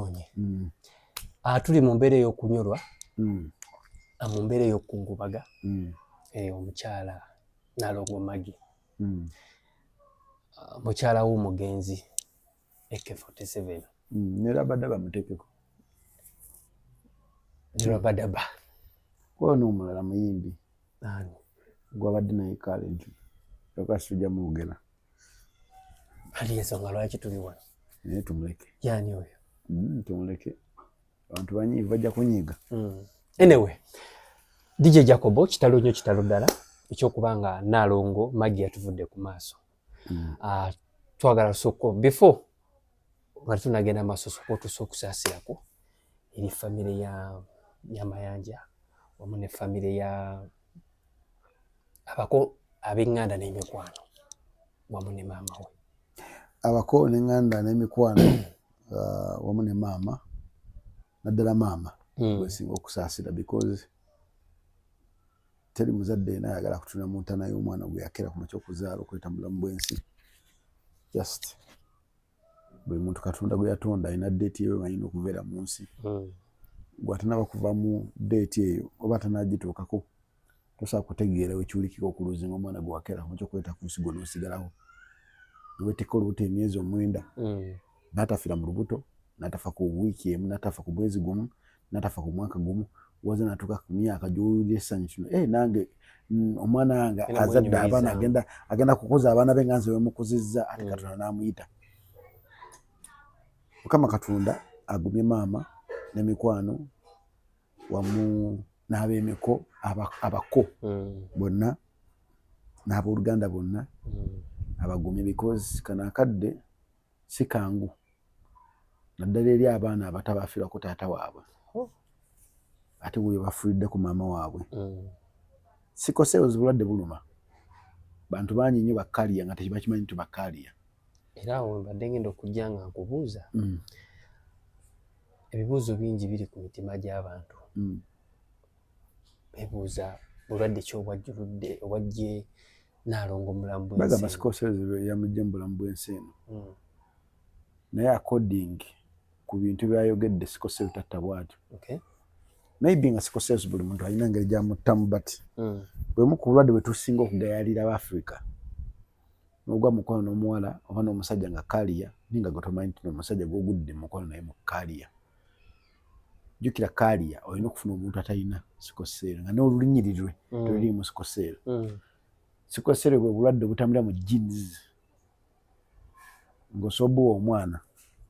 Tukunoonye. Ah, tuli mu mbeera ey'okunyolwa, ah, mu mbeera ey'okukungubaga, omukyala Nalongo Maggie, ah, mukyala w'omugenzi AK47. Ne Rabadaba muteekeko. Ne Rabadaba. Kuba n'omulala muyimbi. Ani? Gwabadde naye currently. Kyokka sijja mwogera. Ali ensonga lwaki tuli wano. Naye tumuleke. Yani oyo? Tumuleke. Abantu banyiivu, bajja kunyiiga. Anyway, DJ Jacobo, kitalo nnyo, kitalo ddala ekyokuba nga Naalongo Maggie yatuvudde ku maaso. Twagala soko before nga tunagenda maaso, soka otusa okusaasirako eri famire ya Mayanja wamu ne famire ya abako, ab'eŋŋanda n'emikwano wamu ne maama we. Abako n'eŋŋanda n'emikwano, wamu ne maama, naddala maama gwesinga okusaasira, because teri muzadde yena ayagala kutuna mu ntana y'omwana gwe yakera ku makya okuzaala okuleeta mu bulamu bw'ensi. Just buli muntu Katonda gwe yatonda alina date ye alina okubeera mu nsi. Gwe atanaba kuva mu date eyo oba atanagituukako, tosobola kutegeera wekiwulikika okulosinga omwana gwe wakeera ku makya okuleeta ku nsi, gwe n'osigalawo newetekka olubuto emyezi 9, n'atafiira mu lubuto, n'atafa ku wiiki emu, n'atafa ku mwezi gumu, n'atafa ku mwaka gumu, waza n'atuuka ku myaka gy'owulira essanyu kino, eh, nange omwana wange Era azadde abaana, mwenyumirizaamu. Agenda kukuza abaana be nga nze wemukuzizza, ate Katonda n'amuyita. Mukama Katonda agumye maama n'emikwano wamu n'ab'emiko, abako bonna n'abooluganda bonna, abagumye, because kano akadde si kangu, naddala eri abaana abato abafiirwako taata waabwe, ate bwe bafuulidde ku maama waabwe. Sickle cells bulwadde buluma bantu bangi nnyo, bacarrier nga tebakimanyi nti bacarrier. Era awo mbadde ngenda okujja nga nkubuuza ebibuuzo bingi biri ku mitima gy'abantu. Beebuuza bulwadde ki obwajjuludde obwajje Naalongo mulamu bw'ensi Bagamba eno. Sickle cells yamugye mu bulamu bw'ensi eno, naye according ku bintu byayogedde, sickle cell tatta bw'atyo. Maybe nga sickle cells buli muntu alina engeri gyamuttamu, but bwemu ku bulwadde bwe tusinga okugayalira Abafrika. N'ogwa mukwano n'omuwala oba n'omusajja nga carrier, naye nga gwe tomanyi nti n'omusajja gw'ogudde mu mukwano naye mu carrier. Jjukira, carrier olina okufuna omuntu atalina sickle cell, nga n'olunyiriri lwe teruliimu sickle cell. Sickle cell bwe bulwadde obutambulira mu genes, ng'osobola omwana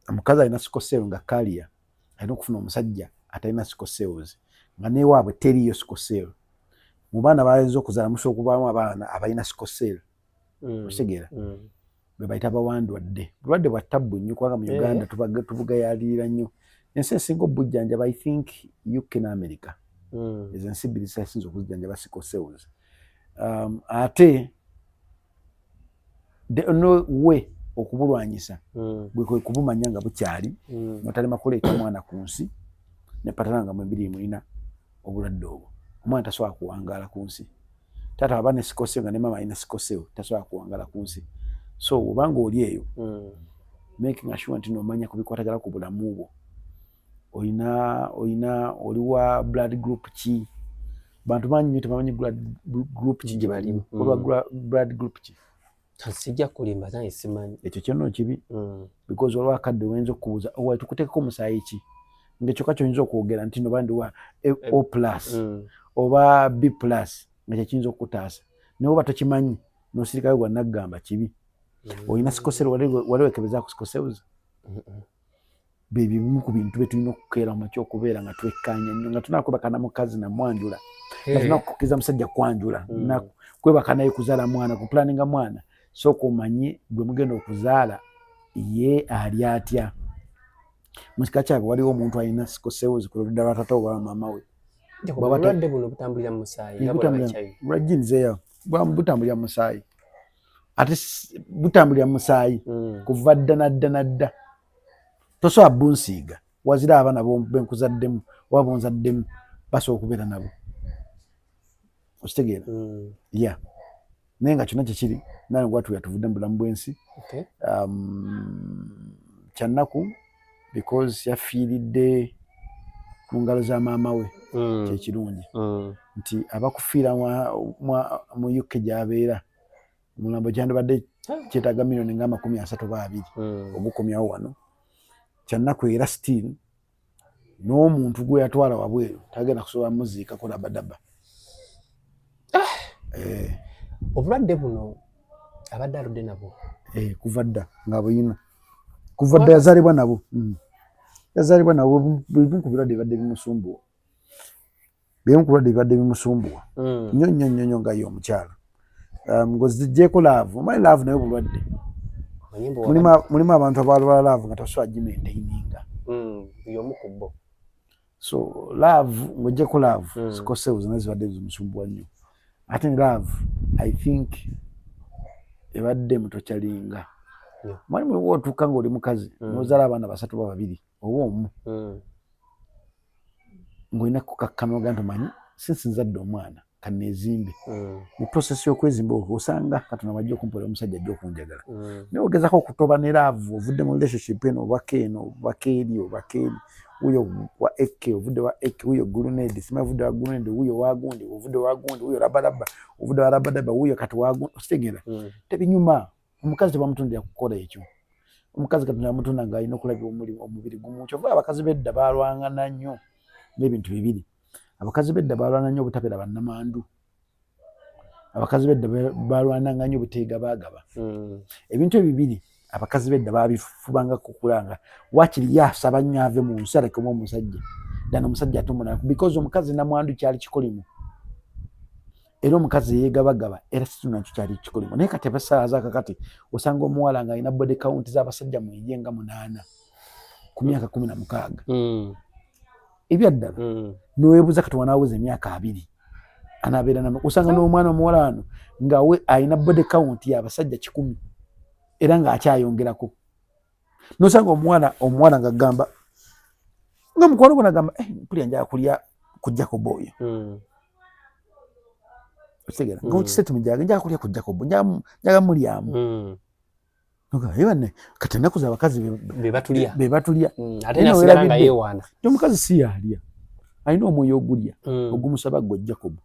omukazi alina sickle cell nga carrier alina okufuna omusajja atalina sickle cells, nga newaabwe teriiyo sickle cell. Mu baana bayinza okuzaala musobola okubaamu abaana abalina sickle cell. Okitegeera? Bwe bayita bawandwadde. Bulwadde bwa tabbu nnyo, kubanga mu Uganda tubugayaalirira nnyo. Ensi esinga obujjanjaba, I think, UK ne America. Ezo ensi bbiri zisinza okuzijjanjaba sickle cells. Ate the only way okubulwanyisa bwe kwe kubumanya nga bukyali, notalema kuleeta mwana ku nsi ne patana nga mwembiri mulina obulwadde obwo. Omwana tasobola kuwangaala ku nsi. Taata aba ne sickle cell nga ne maama alina sickle cell, tasobola kuwangaala ku nsi. So obanga oli eyo, making sure nti nomanya ku bikwatagana ku bulamu bwo, olina oli wa blood group ki? Bantu bangi nnyo tebamanyi blood group ki gye balimu. Olwa blood group ki? Sijja kulimba, nange simanyi. Ekyo kyonna kibi, because waliwo akadde oyinza okukubuuza, owa tukuteekako omusaayi ki, ngaekyokka kyoyinza okwogera nti noba ndi wa O plus oba B plus, nga kyekiyinza okukutaasa. Naye oba tokimanyi nosirikayo, gwa naggamba kibi. Olina sickle cell? Wali wekebezaako sickle cells? Bebyo bimu ku bintu byetulina okukeera mu makya okubeera nga twekkaanya nnyo nga tunakwebaka na mukazi namwanjula, nga tunakukkiriza musajja kwanjula, kwebaka naye, kuzaala mwana, kuplanninga mwana. Sooka omanye gwe mugenda okuzaala ye ali atya. Mu kika kyabwe waliwo omuntu alina sickle cells ku ludda lwa tata oba maama we? Obulwadde buno butambulira mu musaayi nga bw'olaba HIV? Lwa genes eyo, butambulira mu musaayi, ate butambulira mu musaayi kuva dda nadda nadda. Tosobola bunsiiga wazira abaana benkuzaddemu oba bonzaddemu basobola okubeera nabo. Okitegeera? Ya, naye nga kyonna kyekiri, naye gwatuya tuvudde mu bulamu bw'ensi. Kyannaku. Because yafiiridde mu ngalo za maama we. Kyekirungi nti abakufiira mu UK gy'abeera, omulambo kyandibadde kyetaaga miliyoni nga 32 ogukomyawo wano. Kyannaku era still n'omuntu gwe yatwala wabweru tagenda kusobola muziikako rabadaba. Eh. Obulwadde buno abadde aludde nabwo? Eh, kuva dda nga buyina, kuva dda yazaalibwa nabo. Yazaalibwa nabo. Bimu ku birwadde bibadde bimusumbuwa, bimu ku birwadde bibadde bimusumbuwa nnyo nnyo nnyo nnyo nga ye omukyala. Ng'oziggyeko love, omanyi love naye bulwadde. Omanyi mbu Mulimu abantu abalwala love nga tasobola gimaintaininga. Buli omu ku bo. So love, ng'oggyeko love, sickle cells nazo zibadde zimusumbuwa nnyo. Ate ne love, I think ebadde mutokyalinga. Manyi mulimu otuuka ng'oli mukazi n'ozaala abaana basatu ba babiri oba omu, ng'olina kukakkana oga nti omanyi since nzadde omwana kaneezimbe. Mu process y'okwezimba okwo osanga Katonda wajja okumpola omusajja ajja okunjagala. Naye ogezako okutoba ne love, ovudde mu relationship eno, obako eno, obako eri, obako eri, wuyo wa eke, ovudde wa eke, wuyo grenade, simanyi ovudde wa grenade, wuyo wa gundi, ovudde wa gundi, wuyo rabaraba, ovudde wa rabadaba, wuyo kati wa gundi, okitegeera? Tebinyuma. Omukazi tebamutondera kukola ekyo. Omukazi Katonda yamutonda ng'alina okulabira omubiri gumu. Kyova abakazi b'edda balwangana nnyo n'ebintu bibiri. Abakazi b'edda balwana nnyo obutabeera bannamandu. Abakazi b'edda balwananga nnyo obuteegabaagaba. Ebintu ebibiri abakazi b'edda babifubangako okulanga wakiri ye asaba nnyo ave mu nsi alekemu omusajja ddala omusajja ate omulala, because omukazi namwandu kyali kikolimu, era omukazi yeegabagaba era situ nakyo kyali kikolimu. Naye kati abasaaza kakati osanga omuwala ng'alina body count z'abasajja mwenje nga 8 ku myaka 16. Ebyaddala. Noweebuuza kati wanaaweza emyaka 20 anaabeera osanga n'omwana omuwala wano nga we alina body count y'abasajja 100 era ng'akyayongerako. Nosanga omuwala ng'agamba nga mukwano gwe nagamba, eh, mpulira njagala kulya ku Jacob oyo. Okitegeera? Nga statement gyange, njagala kulya ku Jacob, njagala mulyamu. Banne kati ennaku z'abakazi be batulya. Be batulya. Ate nasigala nga yeewaana. Omukazi si yalya, alina omwoyo ogulya ogumusaba gwe Jacob.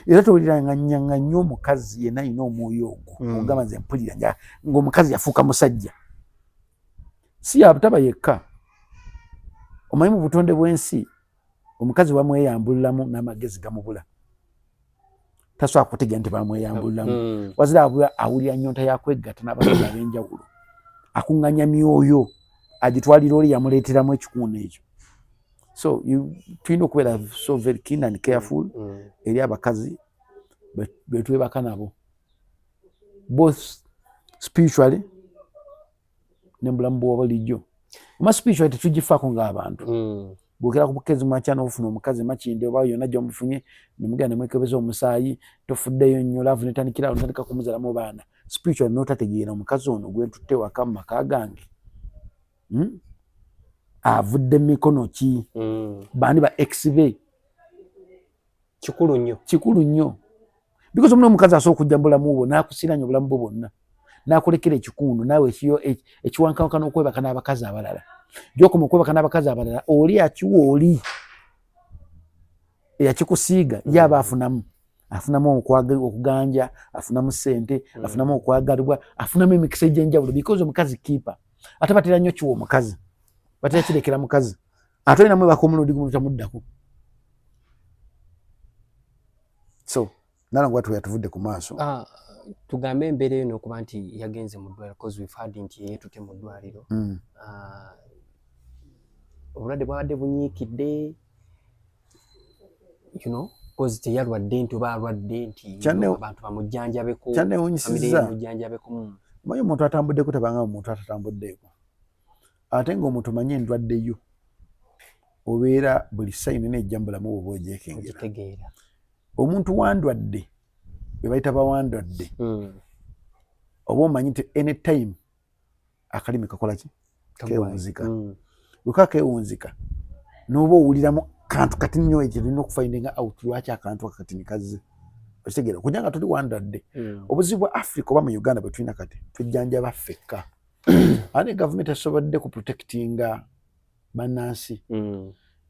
Era towuliranga nyanga nnyo omukazi yenna alina omwoyo ogwo ogamba nze mpulira ng'omukazi yafuuka musajja. Si yabutaba yekka. Omanyi mu butonde bw'ensi omukazi bamweyambuliramu n'amagezi gamubula, tasobola kutegeera nti bamweyambuliramu. Wazira awulira nnyonta yakwegatta n'abasajja ab'enjawulo, akuŋŋanya myoyo agitwalira oli yamuleeteramu ekikuuno ekyo. So tulina okubeera so very keen and careful eri abakazi betwebaka nabo, both spiritually ne mubulamu bwa bulijjo. Oma spiritually tetugifaako ng'abantu. Bwokera ku bukezi makya n'ofuna omukazi Makinde oba yonna gy'omufunye, nemugenda nemwekebeza omusaayi, tofuddeyo nnyo, love netandikira, notandika kumuzalamu baana. Spiritually notategeera omukazi ono gwentutte waka mu maka gange, Avudde mikono ki? Baani ba ex be? Kikulu nnyo. Kikulu nnyo, because omuna omukazi asobola okujja mu bulamu bwo n'akusiranya obulamu bwo bwonna n'akulekera ekikundu naawe ekiwankawanka n'okwebaka n'abakazi abalala. Gyokoma okwebaka n'abakazi abalala, oli akiwa oli eyakikusiiga ye aba afunamu okuganja, afunamu ssente, afunamu okwagalibwa, afunamu emikisa egy'enjawulo, because omukazi keeper. Ate batera nnyo kiwa omukazi, batera kirekera mukazi, ate olina mwebaka omulundi gumu tamuddako. So nalongo watu yatuvudde ku maaso. Ah, tugambe embeera eyo n'okuba nti yagenze mu ddwaliro, cause we've heard nti yeetute mu ddwaliro. Ah, obulwadde bwabadde bunyiikidde, cause teyalwadde nti oba alwadde nti abantu bamujjanjabeko. Kyanewunyisizza. Bamujjanjabeko. Omanyi omuntu atambuddeko tabanga omuntu atatambuddeeko, ate ng'omuntu omanyi endwadde yo obeera buli sign nejja mu bulamu bwe bwogyekengera. Ogitegeera. Omuntu wandwadde be bayita bawandwadde, oba omanyi nti anytime akalimi kakola ki? Kewunzika. Bweka kewunzika noba owuliramu kantu kati nnyo, ekyo tulina okufindinga out lwaki akantu ako katini kazze. Okitegeera? Okujja nga tuli wandwadde. Obuzibu bwa Africa oba mu Uganda bwe tulina kati, tujjanjaba ffekka. Ate gavumenti esobodde ku protectinga bannansi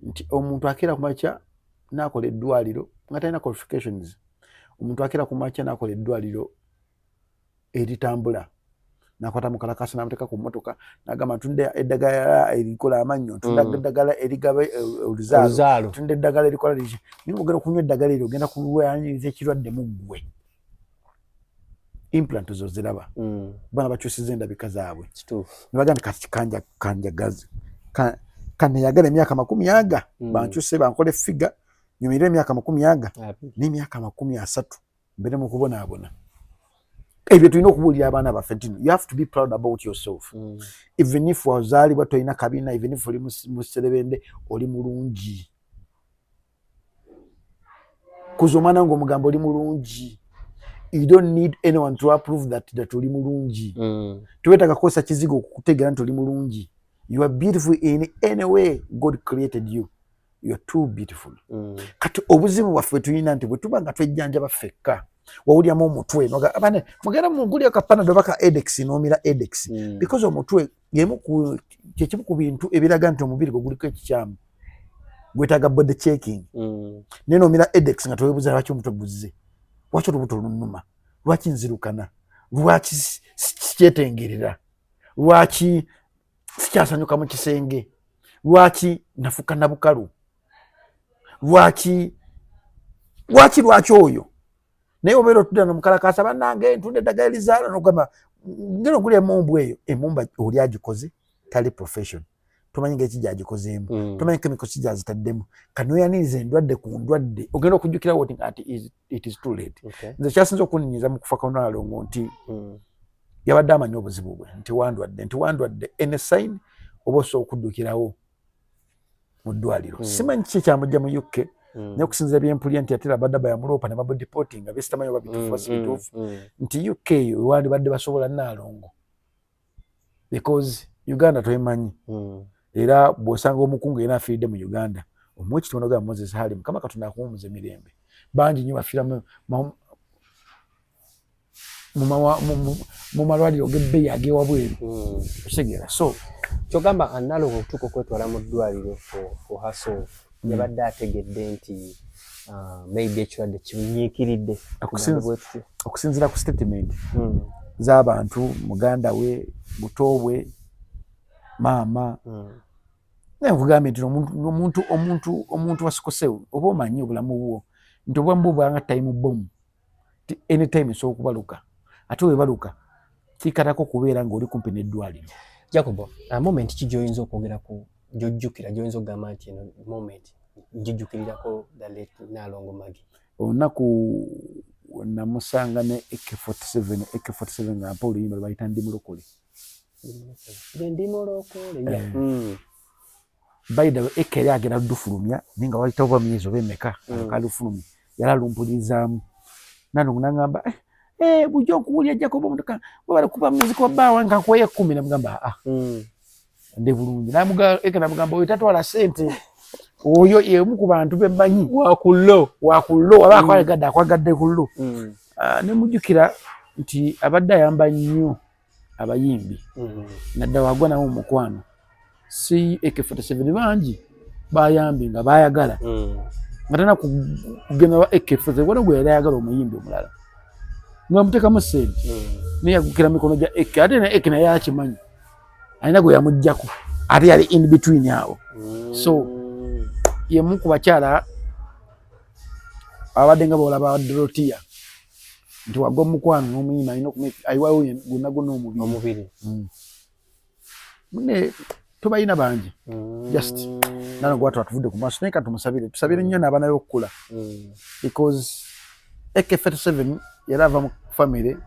nti omuntu akeera ku makya n'akola eddwaliro nga talina qualifications, omuntu akeera ku makya n'akola eddwaliro eritambula, nakwata mukalakasa namuteeka ku mmotoka nagamba, "Ntunda eddagala erikola amannyo, ntunda eddagala erigaba oluzaalo, ntunda eddagala erikola liki." Naye nga ogenda okunywa eddagala eryo, ogenda kulwanyiriza ekirwadde mu ggwe. Implant zo ziraba baana bakyusiza endabika zaabwe nebagaa nti kati kanja kanjagazi kaneyagala emyaka 20 bankyuse, bankole figure, nyumire emyaka 20 n'emyaka 30 mbere mu kubonaabona. Ebyo tulina okubuulira abaana baffe nti you have to be proud about yourself even if wazaalibwa tolina kabina, even if oli muserebende, oli mulungi. Kuza omwana nga omugamba oli mulungi. You don't need anyone to approve that oli mulungi. Tewetaaga kukozesa kizigo okukutegeera nti oli mulungi. You are beautiful in any way God created you. You are too beautiful. Kati obuzibu bwaffe tulina nti bwe tuba nga twejjanjaba ffekka, wawulyamu omutwe, abane mugenda mugulya ka Panadol oba ka Edex, n'omira Edex because omutwe kyekimu ku bintu ebiraga nti omubiri gwe guliko ekikyamu, gwetaaga body checking. Naye nomira Edex nga teweebuuza lwaki omutwe guzze, lwaki olubuto lunnuma, lwaki nzirukana, lwaki sikyetengerera, lwaki sikyasanyuka mu kisenge, lwaki nafuka nabukalu, lwaki, lwaki, lwaki oyo. Naye obeera otudda nomukalakasa, "Bannange, ntunda eddagala erizaala," nogamba, "Ngenda ogula emumbu eyo." Emumba oli agikoze tali profession, tomanyi ngeri gyagikozeemu, tomanyi chemical ki gyazitaddemu. Kanoyaniriza endwadde ku ndwadde, ogenda okujjukirawo oti ati it is too late. Nze kyasinza okuninyiza mu kufa kwa Nalongo nti yabadde amanyi obuzibu bwe nti wandwadde, any sign oba osobola okuddukirawo mu ddwaliro. Simanyi kiki kyamujja mu UK, naye okusinziira byempulya nti atera abadde bayamuloopa ne bamudeportinga, besitamanyi oba bituufu si bituufu, nti UK eyo wewandibadde basobola Naalongo because Uganda twemanyi. Era bw'osanga omukungu yena afiiridde mu Uganda, omuwa ekitiibwa nogamba, "Moses Hali, Mukama Katonda akuwumuza emirembe." Bangi nnyo bafiira mu malwaliro g'ebbeeyi ag'ewabweru. Okitegeera? So Kyogamba Nalongo okutuuka okwetwala mu ddwaliro for herself, yabadde ategedde nti maybe ekirwadde kinyiikiridde? Tugambe bwe tutyo. Okusinziira ku statement z'abantu, muganda we, buto bwe, maama, naye nkugambye nti omuntu wasikosewo oba omanyi obulamu bwo nti obulamu bwo bwanga time bomb, ti anytime esobola okubaluka, ate webaluka kikatako okubeera ng'oli kumpi n'eddwaliro. Jacobo, moment ki gy'oyinza okwogeraku, gy'ojjukira, gy'oyinza okugamba nti eno moment ngijjukirirako the late Nalongo Maggie? Olunaku namusanga ne AK47, AK47 nga mpa oluyimba lwe bayita "Ndi Mulokole". Nze ndi mulokole, yeah. Eh. By the way, AK yali agenda ludufulumya naye nga wayitawo oba myezi oba emeka kalufulumya, yali alumpulirizaamu. Nalongo nagamba, "Eh, eh, bulijjo nkuwulira Jacob omutoka webale kuba music wa bbaawa, nga nkuweyo 10." Namugamba, "Ah, ndi bulungi." Eke namugamba, "Oyo tatwala ssente, oyo yemu ku bantu bemmanyi." Wakullo. Wakullo aba akwagadde, akwagadde kullo. Ah, nemujjukira nti abadde ayamba nnyo abayimbi naddala wagwa nabo mu mukwano, si AK47, bangi bayambi nga bayagala nga tana kugenda wa AK47, waliwo gwe yali ayagala omuyimbi omulala nga muteekamu ssente, naye yagukira mikono gya AK, ate ne AK naye akimanyi alina gwe yamuggyako, ate yali in between awo. So, yemu ku bakyala abadde nga bolaba Dorotia nti wagwa mukwano n'omuyimbi alina ayiwayo gwonna gwonna omubiri. Omubiri. Mune tubalina bangi, just nano gwatu atuvudde ku maaso, naye katumusabire, tusabire nnyo n'abaana be okukula because AK47 yali ava mu family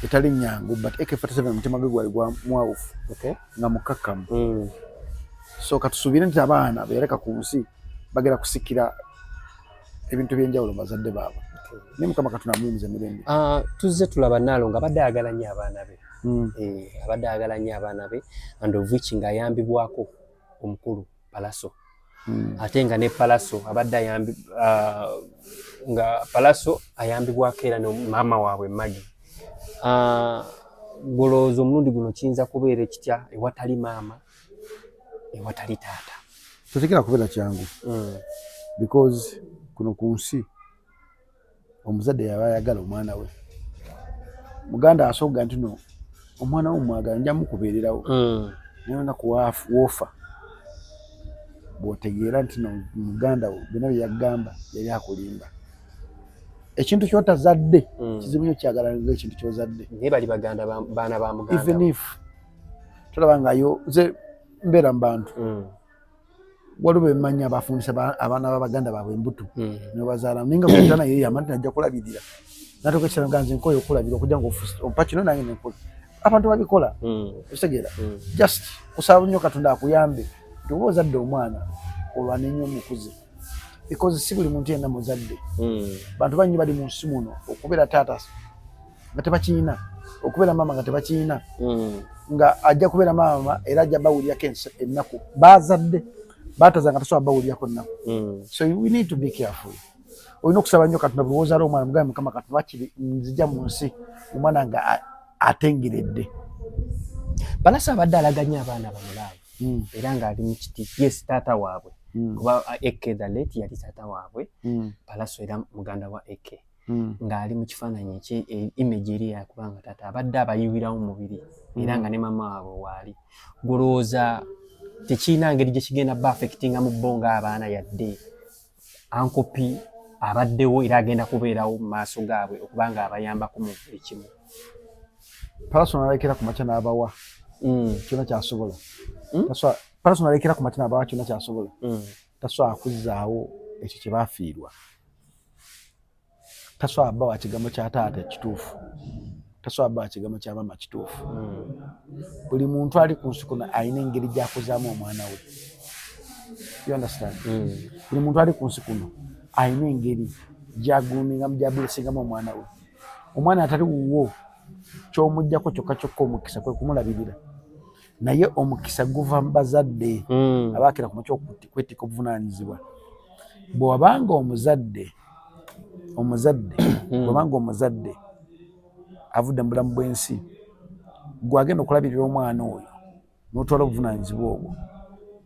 etali nyangu, but AK47 omutima gwe gwali gwa mwawufu nga mukakkamu. So katusuubire nti abaana beyaleka ku nsi bagenda kusikira ebintu ebyenjawulo mu bazadde baabwe, naye Mukama Katonda amuwumuze emirembe. Ah, tuzze tulaba Naalongo abadde ayagala nnyo abaana be. Eh, abadde ayagala nnyo abaana be, and of which ng'ayambibwako omukulu Palaso. Ate nga ne Palaso abadde ayambi nga Palaso ayambibwako era ne maama waabwe Maggie. Golowooza omulundi guno kiyinza kubeera ekitya ewatali maama, ewatali taata? Tetekera kubeera kyangu because kuno ku nsi omuzadde yaba ayagala omwana we. Muganda asooka nti no omwana we omwagala, nja mukubeererawo, naye olunaku woofa bw'otegeera nti no muganda wo byonna bye yagamba yali akulimba. Ekintu ky'otazadde kizibu nnyo kyagala ngaekintu ky'ozadde. Naye bali baganda baana ba muganda. Even if tolaba ngayo, nze mbeera mu bantu, waliwo bemmanyi abafundisa abaana b'abaganda baabwe embuto nebazaala, naye nga kutana yeyama nti najja kulabirira, natuuka ekiseera nga nze nkoye okulabira, okujja nga ompa kino nange nenkola. Abantu babikola, okitegeera? Just kusaba nnyo Katonda akuyambe nti oba ozadde omwana, olwane nnyo omukuze, because si buli muntu yenna muzadde. Bantu bangi bali mu nsi muno okubeera taata nga tebakiyina, okubeera maama nga tebakiyina, nga ajja kubeera maama era ajja bawulirako ennaku bazadde bataza nga tasobola bawulirako nnaku. So we need to be careful. Olina okusaba nnyo Katonda buli wozaala omwana, mugambe, "Mukama Katonda, wakiri nzija mu nsi omwana nga atengeredde." Pallaso abadde alaga nnyo abaana bano love era ng'ali mu kiti, yes, taata waabwe, kuba AK the late yali taata waabwe. Pallaso era muganda wa AK, ng'ali mu kifaananyi ekye image eri yakubanga taata abadde abayiwirawo mubiri era nga ne mama waabwe waali. Golowooza tekirina ngeri gye kigenda ba affectinga mu bo ng'abaana, yadde Uncle P abaddewo era agenda kubeerawo mu maaso gaabwe okuba nga abayambako mu buli kimu? Pallaso nalekera ku makya n'abawa kyonna kyasobola. Pallaso nalekera ku makya n'abawa kyonna kyasobola, tasobola kuzzaawo ekyo kye bafiirwa. Tasobola bawa kigambo kya taata ekituufu, tasobola bawa kigambo kya maama kituufu. Buli muntu ali ku nsi kuno alina engeri gy'akuzaamu omwana we, you understand? Buli muntu ali ku nsi kuno alina engeri gy'agumingamu, gy'ablessingamu omwana we. Omwana atali wuwo ky'omugjako kyokka kyokka omukisa kwe kumulabirira, naye omukisa guva mu bazadde abaakira ku makya okwetikka obuvunaanyizibwa. Bw'obanga omuzadde, omuzadde, bw'obanga omuzadde avudde mu bulamu bw'ensi, gwagenda okulabirira omwana oyo n'otwala obuvunaanyizibwa obwo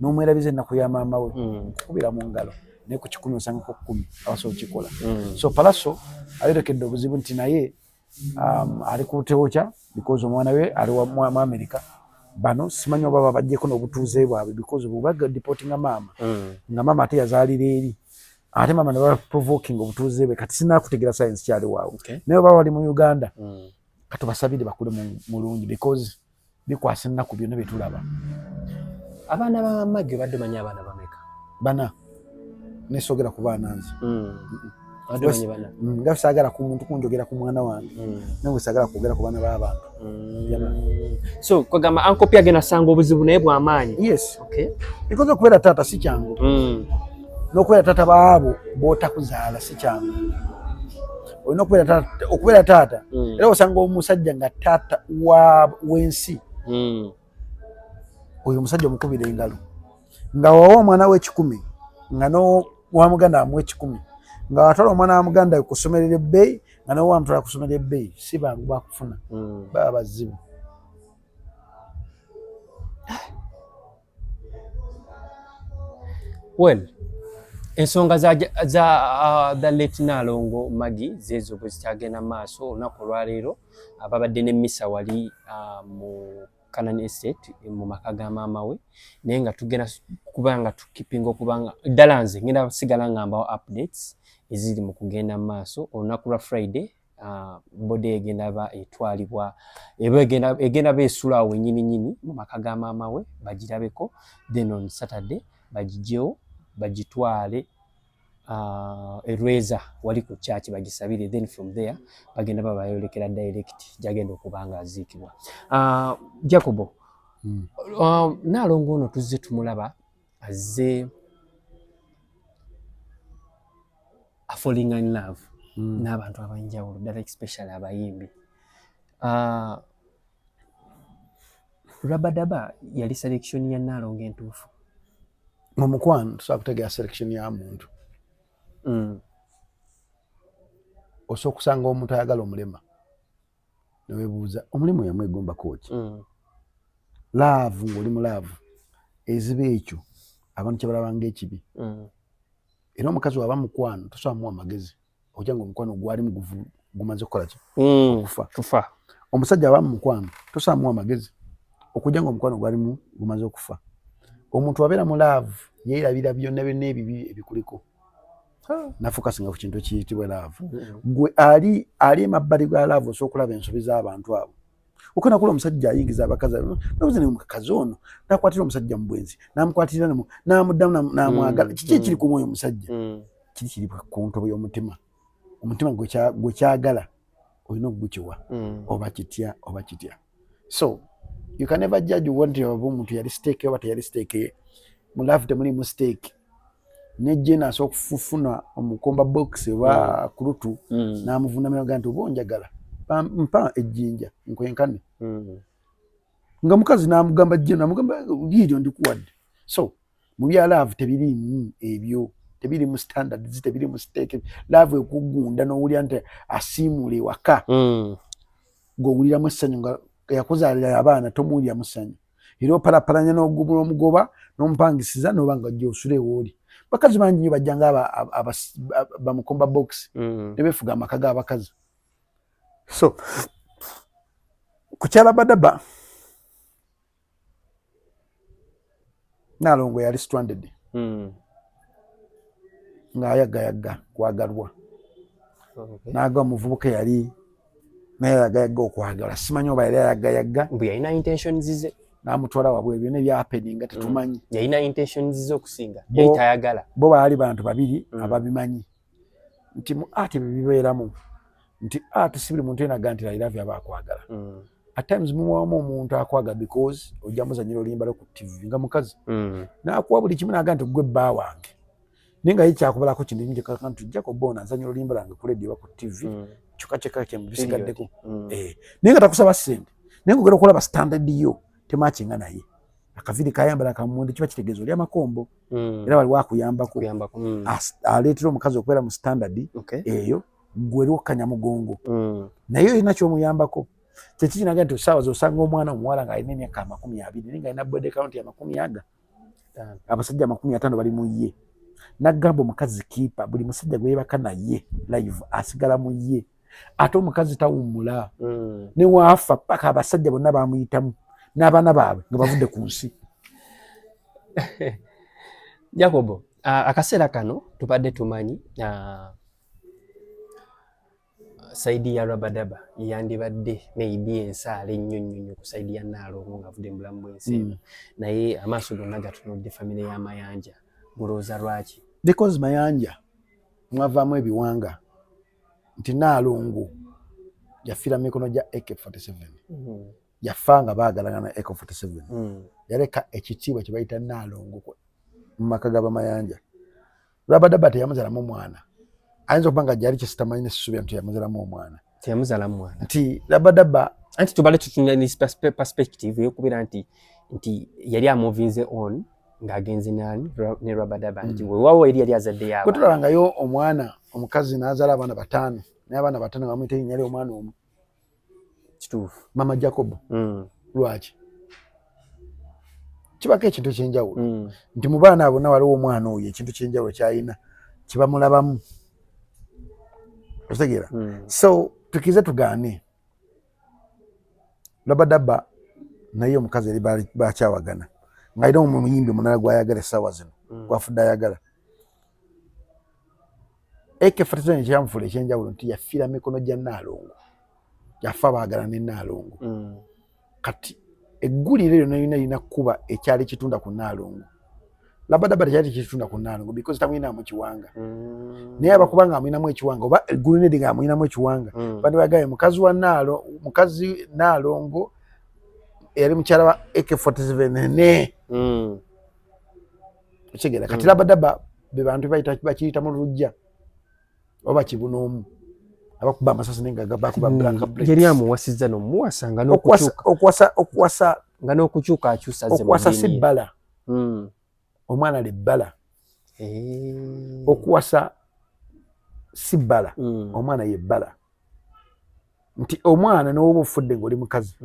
n'omwerabiza ennaku ya maama we, nkukubira mu ngalo, naye ku 100 osangako 10 abasobola okikola. So Pallaso ayolekedde obuzibu nti naye ali ku butewokya because omwana we ali mu America. Bano simanyi oba babajjeko n'obutuuze bwabwe, because bweba deportinga maama, nga maama ate yazaalira eri, ate maama ne baprovoking obutuuze bwe. Kati sinakutegera science kyali waawo, naye oba bali mu Uganda, katubasabire bakule mulungi, because bikwasa ennaku byonna byetulaba. Abaana ba Maggie obadde omanyi abaana bameka? Bana, nesogera ku baana nze. Obadde omanyi bana? Nga saagala ku muntu kunjogera ku mwana wange, nange saagala kwogera ku baana b'abantu. So kwegamba Uncle P agenda asanga obuzibu naye bw'amaanyi. Yes, because okubeera taata si kyangu, n'okubeera taata baabo b'otakuzaala si kyangu. Olina okubeera taata, okubeera taata, era osanga omusajja nga taata w'ensi, oyo omusajja omukubira engalo nga wawa omwana we 100, nga nowa muganda amuwa 100, nga watwala omwana wa muganda we kusomerera ebbeeyi, nga nowa mutwala kusomera ebbeeyi. Si bangu bakufuna, baba bazibu. Well, ensonga za the late Nalongo Maggie zezo bwe zikyagenda maaso. Olunaku olwaleero ababadde n'emmisa wali mu Canaan Estate mu maka ga maama we, naye nga tugenda kuba nga tukipinga okubanga ddala nze ngenda sigala nga mbawo updates eziri mu kugenda mu maaso. Olunaku lwa Friday body egenda ba etwalibwa, eba egenda beesula awo wennyini nnyini mu maka ga maama we bagirabeko, then on Saturday bagigyewo bagitwale erweza wali ku church bagisabire, then from there bagenda babayolekera direct gyagenda okuba nga aziikibwa. Jacobo, Naalongo ono tuzze tumulaba azze afalling in love n'abantu ab'enjawulo ddala, especially abayimbi. Rabadaba yali selection ya Naalongo entuufu? Mu mukwano tusobola kutegeera selection ya muntu. Osobola okusanga omuntu ayagala omulema. Newebuuza omulimu yamwegombako ki? Love, ng'oli mu love, eziba ekyo abantu kyebalabanga ekibi. Era omukazi waba mukwano tosobola muwa amagezi ojja nga omukwano gwalimu gumaze kukola ki? Okufa. Kufa. Omusajja aba mu mukwano tosobola muwa amagezi okujja nga omukwano gwalimu gumaze okufa. Omuntu abeera mu love yeerabira byonna byonna ebibi ebikuliko, nafocusinga ku kintu ekiyitibwa love. Gwe ali emabbali ga love osobola okulaba ensobi z'abantu abo. Okanakula omusajja ayingiza abakazi, nobuze ne mukazi ono nakwatira omusajja mu bwenzi, namukwatirira namuddamu namwagala. Kiki ekiri ku mwoyo omusajja? Kiri ku ntobo y'omutima. Omutima gwe kyagala olina okugukiwa, oba kitya oba kitya. So you can never judge what oba omuntu yali stake oba teyali stake ye. Mu love temulimu stake. Nejje asobola okufuna omukomba box oba kulutu n'amuvunamira ga nti oba onjagala mpa ejjinja nkwenkane, nga mukazi n'amugamba jje, namugamba liiryo ndikuwadde. So mu bya love tebiriimu ebyo, tebirimu standards, tebirimu stake. Love ekugunda n'owulira nti asiimuula ewaka, ng'owuliramu essanyu nga yakuzaalira abaana, tomuwuliramu ssanyu, era opalapalanya n'omugoba n'omupangisiza n'oba nga ojja osula ewooli. Bakazi bangi nnyo bajja nga bamukomba box ne beefuga amaka g'abakazi. So kukyala badaba Naalongo yali stranded, ng'ayagayagga kwagalwa. N'agwa muvubuka yali naye ayagayagga okwagala, simanyi oba yali ayagayagga. Mbu yalina intentions ze. N'amutwala wabwe, byonna ebyahappeninga tetumanyi. Yalina intentions ze okusinga yali tayagala. Bo baali bantu babiri ababimanyi nti mu art byebibeeramu nti art si buli muntu yenaga nti I love you aba akwagala. At times mumuwamu omuntu akwagala because ojja muzanyira oluyimba lwo ku TV nga mukazi, n'akuwa buli kimu naga nti gwe bba wange, naye nga ye kyakubalako kintu kimu kyekka nti ojjako bona nzanyira oluyimba lwange ku radio oba ku TV, kyokka kyekka kyebisigaddeko. Eh, naye nga takusaba ssente, naye nga ogenda okulaba standard yo tematchinga naye akaviri kayambala kamundi, kiba kitegeeza oli amakombo. Era waliwo akuyambako, aleetera omukazi okubeera mu standard eyo gwe lwokkanya mugongo, naye olina kyomuyambako. Kyekikinaga nti osaawa zosanga omwana omuwala ng'alina emyaka 20 naye ng'alina body count ya makumi aga, abasajja 50 bali mu ye. Nagamba omukazi kiipa buli musajja gwe yebaka naye live asigala mu ye, ate omukazi tawummula ne waafa paka abasajja bonna bamuyitamu n'abaana baabwe nga bavudde ku nsi. Jacobo, akaseera kano tubadde tumanyi side ya Rabadaba yandibadde maybe ensaala ennyo nnyo nnyo ku side ya Naalongo ng'avudde mu bulamu bw'ensi eno, naye amaaso gonna gatunudde famire ya Mayanja. Gulowooza lwaki? Because Mayanja mwavaamu ebiwanga nti Naalongo yafiira mu mikono gya AK47. Yafa nga baagalana na AK47. Yaleka ekitiibwa kye bayita Naalongo mu maka g'Abamayanja. Rabadaba teyamuzalamu omwana, ayinza okuba nga gyali kyesitamanyi nesisuubira nti yamuzalamu omwana. Teyamuzalamu mwana. Nti Rabadaba Anti tubale tutunula ne perspective ey'okubeera nti yali amovinze on ng'agenze nani ne Rabadaba, nti weewaawo eri yali azaddeyo Bwe abaana. Tulabangayo omwana omukazi n'azaala abaana bataano, naye abaana bataano nga bamuyita erinnya ly'omwana omu. Kituufu. Mama Jacob. Lwaki kibako ekintu ekyenjawulo nti mu baana abo bonna waliwo omwana oyo ekintu kyenjawulo kyalina kyebamulabamu, okitegeera? So tukize tugaane Rabadaba, naye omukazi eri bakyawagana ng'alina omuyimbi omulala gwayagala essaawa zino, gwafudde ayagala. AK47 kyamufuula ekyenjawulo nti yafiira mikono gya Naalongo, yafa baagala ne Naalongo. Kati eggulire lyonna lina lina kuba ekyali kitunda ku Naalongo. Rabadaba tekyali kitunda ku Naalongo because tamulinamu kiwanga, naye abakuba nga amulinamu ekiwanga oba eggulire nga amulinamu ekiwanga, bandibagaye mukazi wa Naalo, mukazi Naalongo eyali mukyala wa AK47 ne okitegeera kati. Rabadaba be bantu bayita bakiyita mu lujja oba kibunoomu abakuba amasasi naye nga bakuba blank bullets. Yali amuwasizza n'omuwasa nga n'okukyuka Okuwasa nga n'okukyuka akyusa ze mu okuwasa si ddiini ye. bbala. Omwana lebbala. Okuwasa si bbala, omwana ye bbala. Nti omwana n'oba ofudde ng'oli mukazi,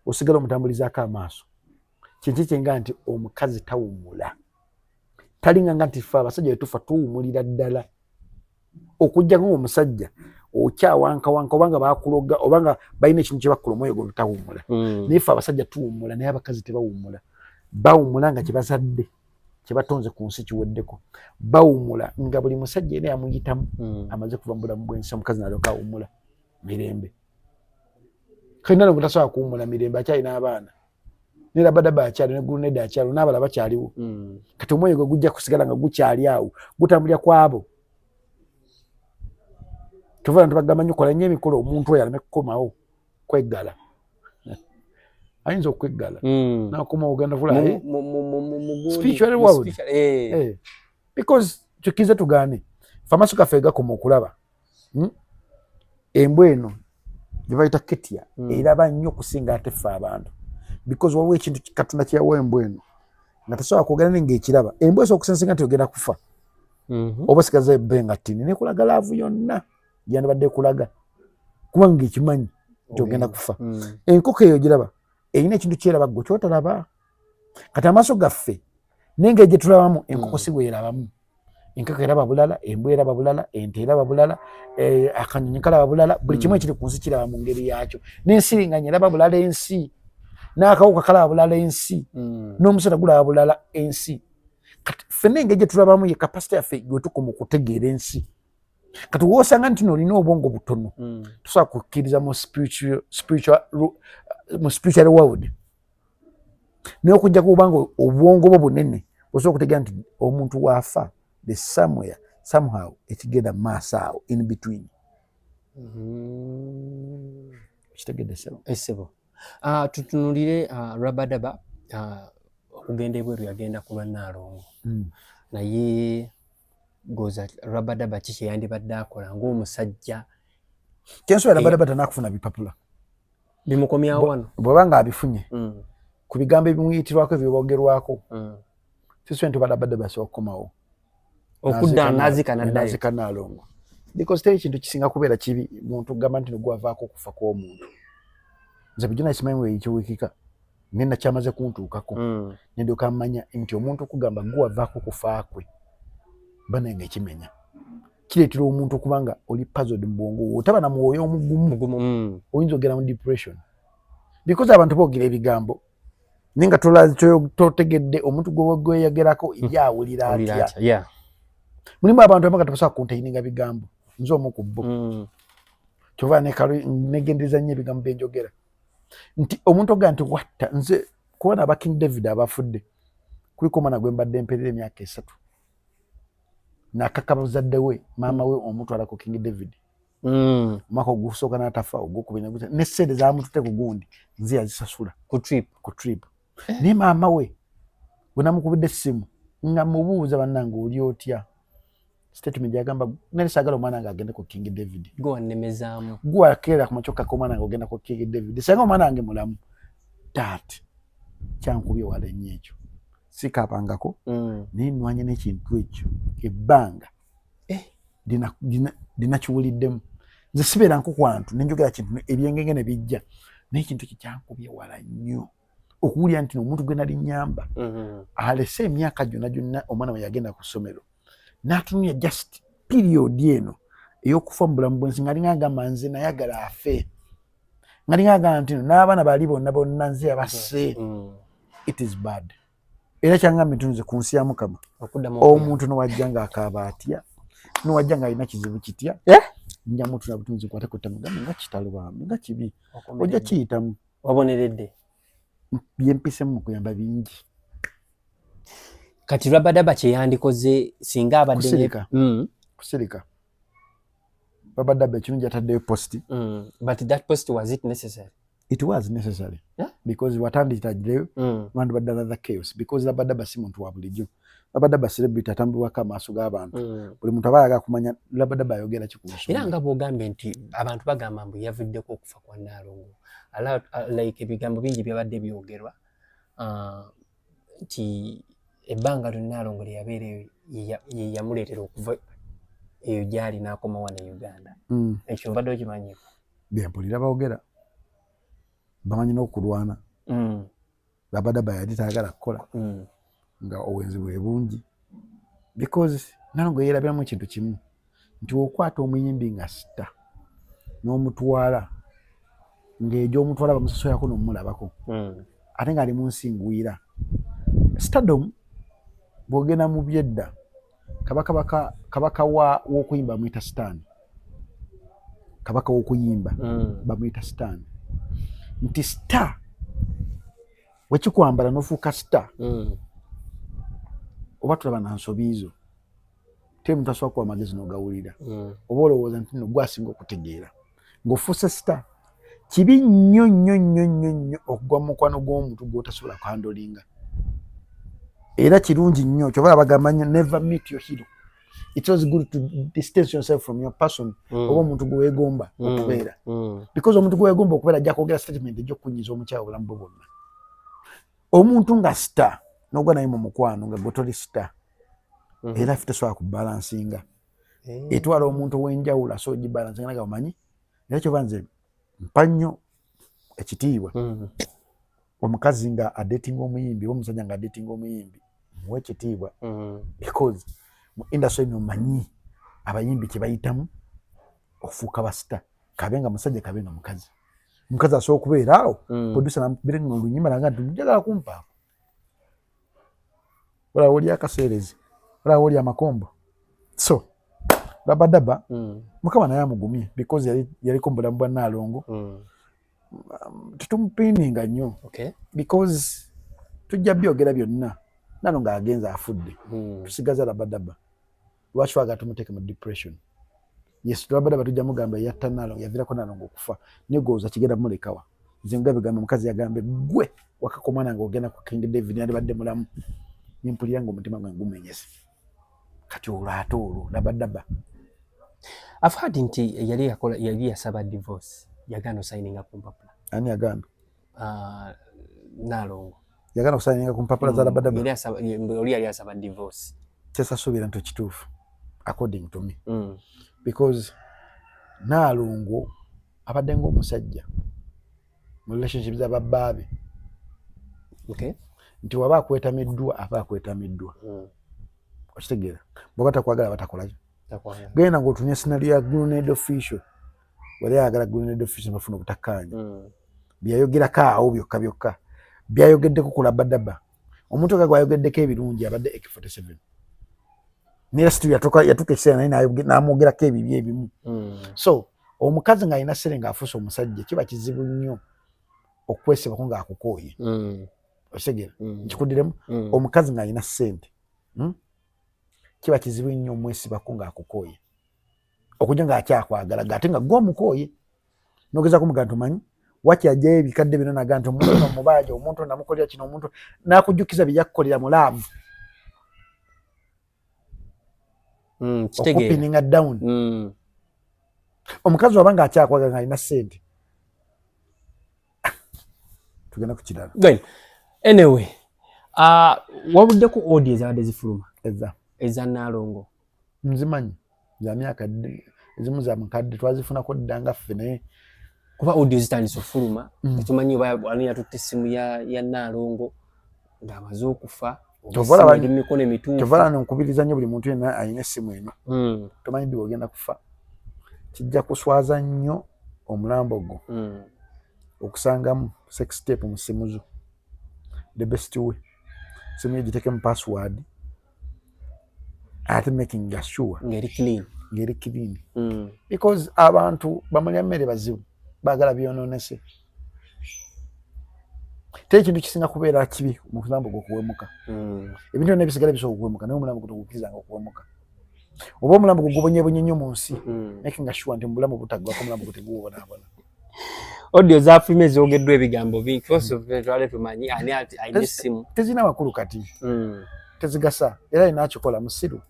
osigala omutambulizaako amaaso. Kinki kyenga nti omukazi tawummula, talinga nga nti ffe abasajja wetufa tuwumulira ddala, okuggyako ngaomusajja okyawankawanka obanga bakuloga obanga balina ekintu kyebakola, omwoyo gwo tawummula. Naye ffe abasajja tuwummula, naye abakazi tebawummula. Bawummula nga kyebazadde kyebatonze ku nsi kiweddeko. Bawummula nga buli musajja era yamuyitamu amaze kuva mu bulamu bw'ensi, omukazi nalyoka awummula mirembe. Kalina tasobola kuwummula mirembe, akyalina abaana, ne Rabadaba akyali, ne Grenade akyaliwo, n'abalala bakyaliwo. Kati omwoyo gwe gujja kusigala nga gukyali awo, gutambulira ku abo. Kyova nti bagamba nnyo, kola nnyo emikolo omuntu oyo aleme kukomawo kweggala. Ayinza okweggala nakomawo ogenda kula spiritual world. Because tukize tugaane, fe amaaso gaffe gakoma okulaba. Embwa eno gye bayita ketya eraba nnyo okusinga ate ffe abantu, because waliwo ekintu Katonda kyeyawa embwa eno nga tasobola kwogera, naye ngaekiraba. Embwa esobola okusensinga nti ogenda kufa oba osigaza ebbenga ttini, nekulaga love yonna gyandibadde ekulaga kubanga ekimanyi nti ogenda kufa. Enkoko eyo giraba, erina ekintu kyeraba gwe kyotalaba. Kati amaaso gaffe nengeri gye tulabamu enkoko si bwerabamu. Enkoko eraba bulala, embwa eraba bulala, ente eraba bulala, akanyonyi kalaba bulala, buli kimu ekiri ku nsi kiraba mu ngeri yakyo. N'ensiringanya eraba bulala ensi, n'akawuka kalaba bulala ensi, n'omusota gulaba bulala ensi. Kati ffenna engeri gye tulabamu ye capacity yaffe gwe tukoma okutegeera ensi. Kati woosanga nti nolina obwongo butono, tosobola kukkiriza mu spiritual world. Naye okujja kubanga obwongo bwo bunene, osobola okutegeera nti omuntu waafa, the somewhere somehow ekigenda mu maaso awo in between. Kitegedde, sebo? Esebo, tutunulire Rabadaba okugenda ebweru yagenda ku lwa Nnaalongo. Naye goza Rabadaba ki kyeyandibadde akola ng'omusajja? Kyensobola, Rabadaba tanakufuna bipapula bimukomyawo wano. Bw'oba nga abifunye, ku bigambo ebimuyitirwako ebyogerwako, siswe nti Rabadaba asobola okukomawo. Okudda nazika naddayo. Nazika Naalongo, because teri kintu kisinga kubeera kibi muntu kugamba nti nogwavaako okufa kw'omuntu. Nze bulijjo nasimanyi wekiwikika, naye nakyamaze kuntuukako, nendyoka mmanya nti omuntu okugamba gwavaako okufa kwe, banaye nga ekimenya kireetera omuntu okuba nga oli puzzled mu bwongo, otaba na mwoyo omugumu. Mugumu. Oyinza ogenda mu depression because abantu boogera ebigambo naye nga totegedde omuntu gweyagerako ye awulira awulira atya. Atya, yeah. Mulimu abantu abamu nga tebasobola kucontaininga bigambo. Nze omu ku bo. Kyova negendereza nnyo ebigambo byenjogera, nti omuntu ogaa nti watta nze kubona aba King David abafudde, kuliko omwana gwe mbadde mperera emyaka 3, nakaka bazadde we, maama we omutwala ku King David. Omwaka ogusooka n'atafa, ogwokubiri ne sente zamutute ku gundi nze yazisasula. Ku trip? Ku trip. Naye maama we bwe namukubidde essimu nga mubuuza, "Bannange, oli otya?" statement yagamba, "Nali saagala omwana nga agende ku King David." Gwe wannemezaamu. Gwakeera ku makyo kaka omwana nga ogenda ku King David, senga omwana wange mulamu taat. Kyankubye wala ennyo ekyo, sikaabangako, naye nwanye n'ekintu ekyo ebbanga linakiwuliddemu. Nze sibeera nkukwantu nenjogera kintu ebyengenge ne bijja, naye ekintu ekyo kyankubye wala nnyo okuwulira nti omuntu gwe nali nyamba alese emyaka gyonna gyonna omwana we yagenda ku ssomero, n'atunulya just period eno ey'okufa mu bulamu bwensi, nga linga agamba nze nayagala afe, nga linga agamba nti no n'abaana bali bonna bonna nze yabasse. It is bad. Era kyangambye nti nze ku nsi ya Mukama okuddamu okuyamba. Omuntu nowajja ng'akaaba atya, nowajja ng'alina kizibu kitya, Eh? nja mutula butunzi nkwate ku ttama, gambe nga kitalo bambi, nga kibi, ojja Okomeredde. kiyitamu. Waboneredde. Byempisemu mu kuyamba bingi. Kati Rabadaba kyeyandikoze singa abadde Kusirika. Kusirika. Rabadaba ekirungi ataddeyo post. But that post, was it necessary? It was necessary. Yeah? Because watandikiragireyo wandibadde another chaos, because Rabadaba si muntu wa bulijjo. Rabadaba celebrity atambulwako amaaso g'abantu. Buli muntu aba ayagala kumanya Rabadaba ayogera ki ku Era nsonga. Nga bw'ogambye nti abantu bagamba mbu yavuddeko okufa kwa Nnaalongo, like ebigambo bingi byabadde byogerwa nti ebbanga lyonna Nnaalongo lye yabeera eyo ye yamuleetera okuva eyo gy'ali n'akoma wano e Uganda. Ekyo mbadde okimanyiiko? Byempulira boogera, bamanyi n'okulwana. Rabadaba yali tayagala kukola nga obwenzi bwe bungi, because Nalongo yeerabiramu ekintu kimu nti okwata omuyimbi nga star n'omutwala ng'egyomutwala bamusasulako n'omulabako ate ng'ali mu nsi ngwira. Stardom bw'ogenda mu byedda, kabaka w'okuyimba bamuyita Sitaani, kabaka w'okuyimba bamuyita Sitaani, nti star wekikwambala n'ofuuka star oba tulaba na nsobi zo, teri muntu asobola kuwa amagezi n'ogawulira oba olowooza nti nno gwasinga okutegeera ng'ofuuse star. Kibi nnyo nnyo nnyo nnyo nnyo okugwa mu mukwano gw'omuntu gw'otasobola kuhandlinga. Era kirungi nnyo, kyova bagamba nnyo, "Never meet your hero." It was good to distance yourself from your person oba omuntu gwe weegomba okubeera because omuntu gwe weegomba okubeera ajja kwogera statement ejja okukunyiza omukyawa obulamu bwe bwonna. Omuntu nga star n'ogwa naye mu mukwano nga gwe toli star era ffe tosobola kubalancinga. Etwala omuntu ow'enjawulo asobola ogibalancinga naga omanyi. Era kyova nze mpa nnyo ekitiibwa omukazi nga adatinga omuyimbi oba omusajja nga adatinga omuyimbi, muwe ekitiibwa because mu industry eno omanyi abayimbi kye bayitamu okufuuka ba star, kabe nga musajja kabe nga mukazi. Omukazi asobola okubeera awo producer namukubira nga oluyimba naga nti njagala kumpaako, olaba oli akaseerezi, olaba oli amakombo. So Rabadaba Mukama naye amugumye because yaliko mu bulamu bwa Naalongo. Tetumupiininga nnyo because tujja byogera byonna, Naalongo agenza afudde, tusigaza Rabadaba. Lwaki twagala tumuteeke mu depression? Yes, Rabadaba tujja mugamba yatta Naalongo, yaviirako Naalongo okufa, naye gowooza kigenda mulekawa? Nze nga bigambo omukazi yagambe gwe wakakomana nga ogenda ku King David yandibadde mulamu, nempulira nga omutima gwange gumenyese. Kati olwo ate olwo Rabadaba I've heard nti yali yakola, yali yasaba divorce, yagaana osigninga ku mpapula. Ani yagaana? Naalongo. Yagaana okusigninga ku mpapula za Rabadaba? Yali asaba, oli yali asaba divorce. Kyesasuubira nti ekituufu according to me because Naalongo abadde ng'omusajja mu relationship z'ababbaabe nti waba akwetamiddwa aba akwetamiddwa. Okitegeera? Bwaba takwagala batakolaki? Takwagala. Genda ng'otunya scenario ya Grenade Official, wali ayagala Grenade Official bafuna obutakkaanya. Byeyayogerako awo byokka byokka byayogeddeko ku Rabadaba, omuntu oga gwayogeddeko ebirungi abadde AK47, naye still yatuuka ekiseera naye n'amwogerako ebibi ebimu. So omukazi ng'alina ssente ng'afuuse omusajja kiba kizibu nnyo okwesibako ng'akukooye. Okitegeera? Nkikuddiremu. Omukazi ng'alina ssente, Kiba kizibu nnyo omwesibako ng'akukooye, okujja ng'akyakwagala gate nga gwe omukooye n'ogezaako mugamba nti omanyi waki ajjayo ebikadde bino naga nti omuntu ono mubaaja, omuntu ono namukolera kino, omuntu n'akujjukiza bye yakkukolera mu love Kitegeera. Okupininga down. Omukazi waba ng'akyakwagala ng'alina ssente, tugenda ku kirala. Well, anyway, wabuddeko audio ezabadde zifuluma eza eza Naalongo. Nzimanyi za myaka ezimu za mukadde, twazifunako dda nga ffe naye kuba audio zitandise okufuluma. Tetumanyi oba ani yatutte essimu ya Naalongo ng'amaze okufa oba Kyova olaba essimu eri mu mikono emituufu. Kyova olaba nkubiriza nnyo buli muntu yenna alina essimu eno, tomanyi ddi ogenda kufa, kijja kuswaza nnyo omulambo gwo okusangamu sex tape mu ssimu zo. The best way, simu yo gitekemu password ate making sure ng'eri clean. Ng'eri clean because abantu bamulya mmere bazibu, baagala byonoonese. Teri ekintu kisinga kubeera kibi mu mulambo gwo okuwemuka. Ebintu byonna ebisigala bisobola okuwemuka, naye omulambo gwo togukkirizanga okuwemuka oba omulambo gwo gubonyebonye nnyo mu nsi. Making sure nti mu bulamu butaggwako omulambo gwo teguwobonaabona. Audio zafuluma ezogeddwa ebigambo bingi. First of all, twale tumanyi ani ati alina essimu. Tezirina makulu kati. Tezigasa, era alina akikola musiru.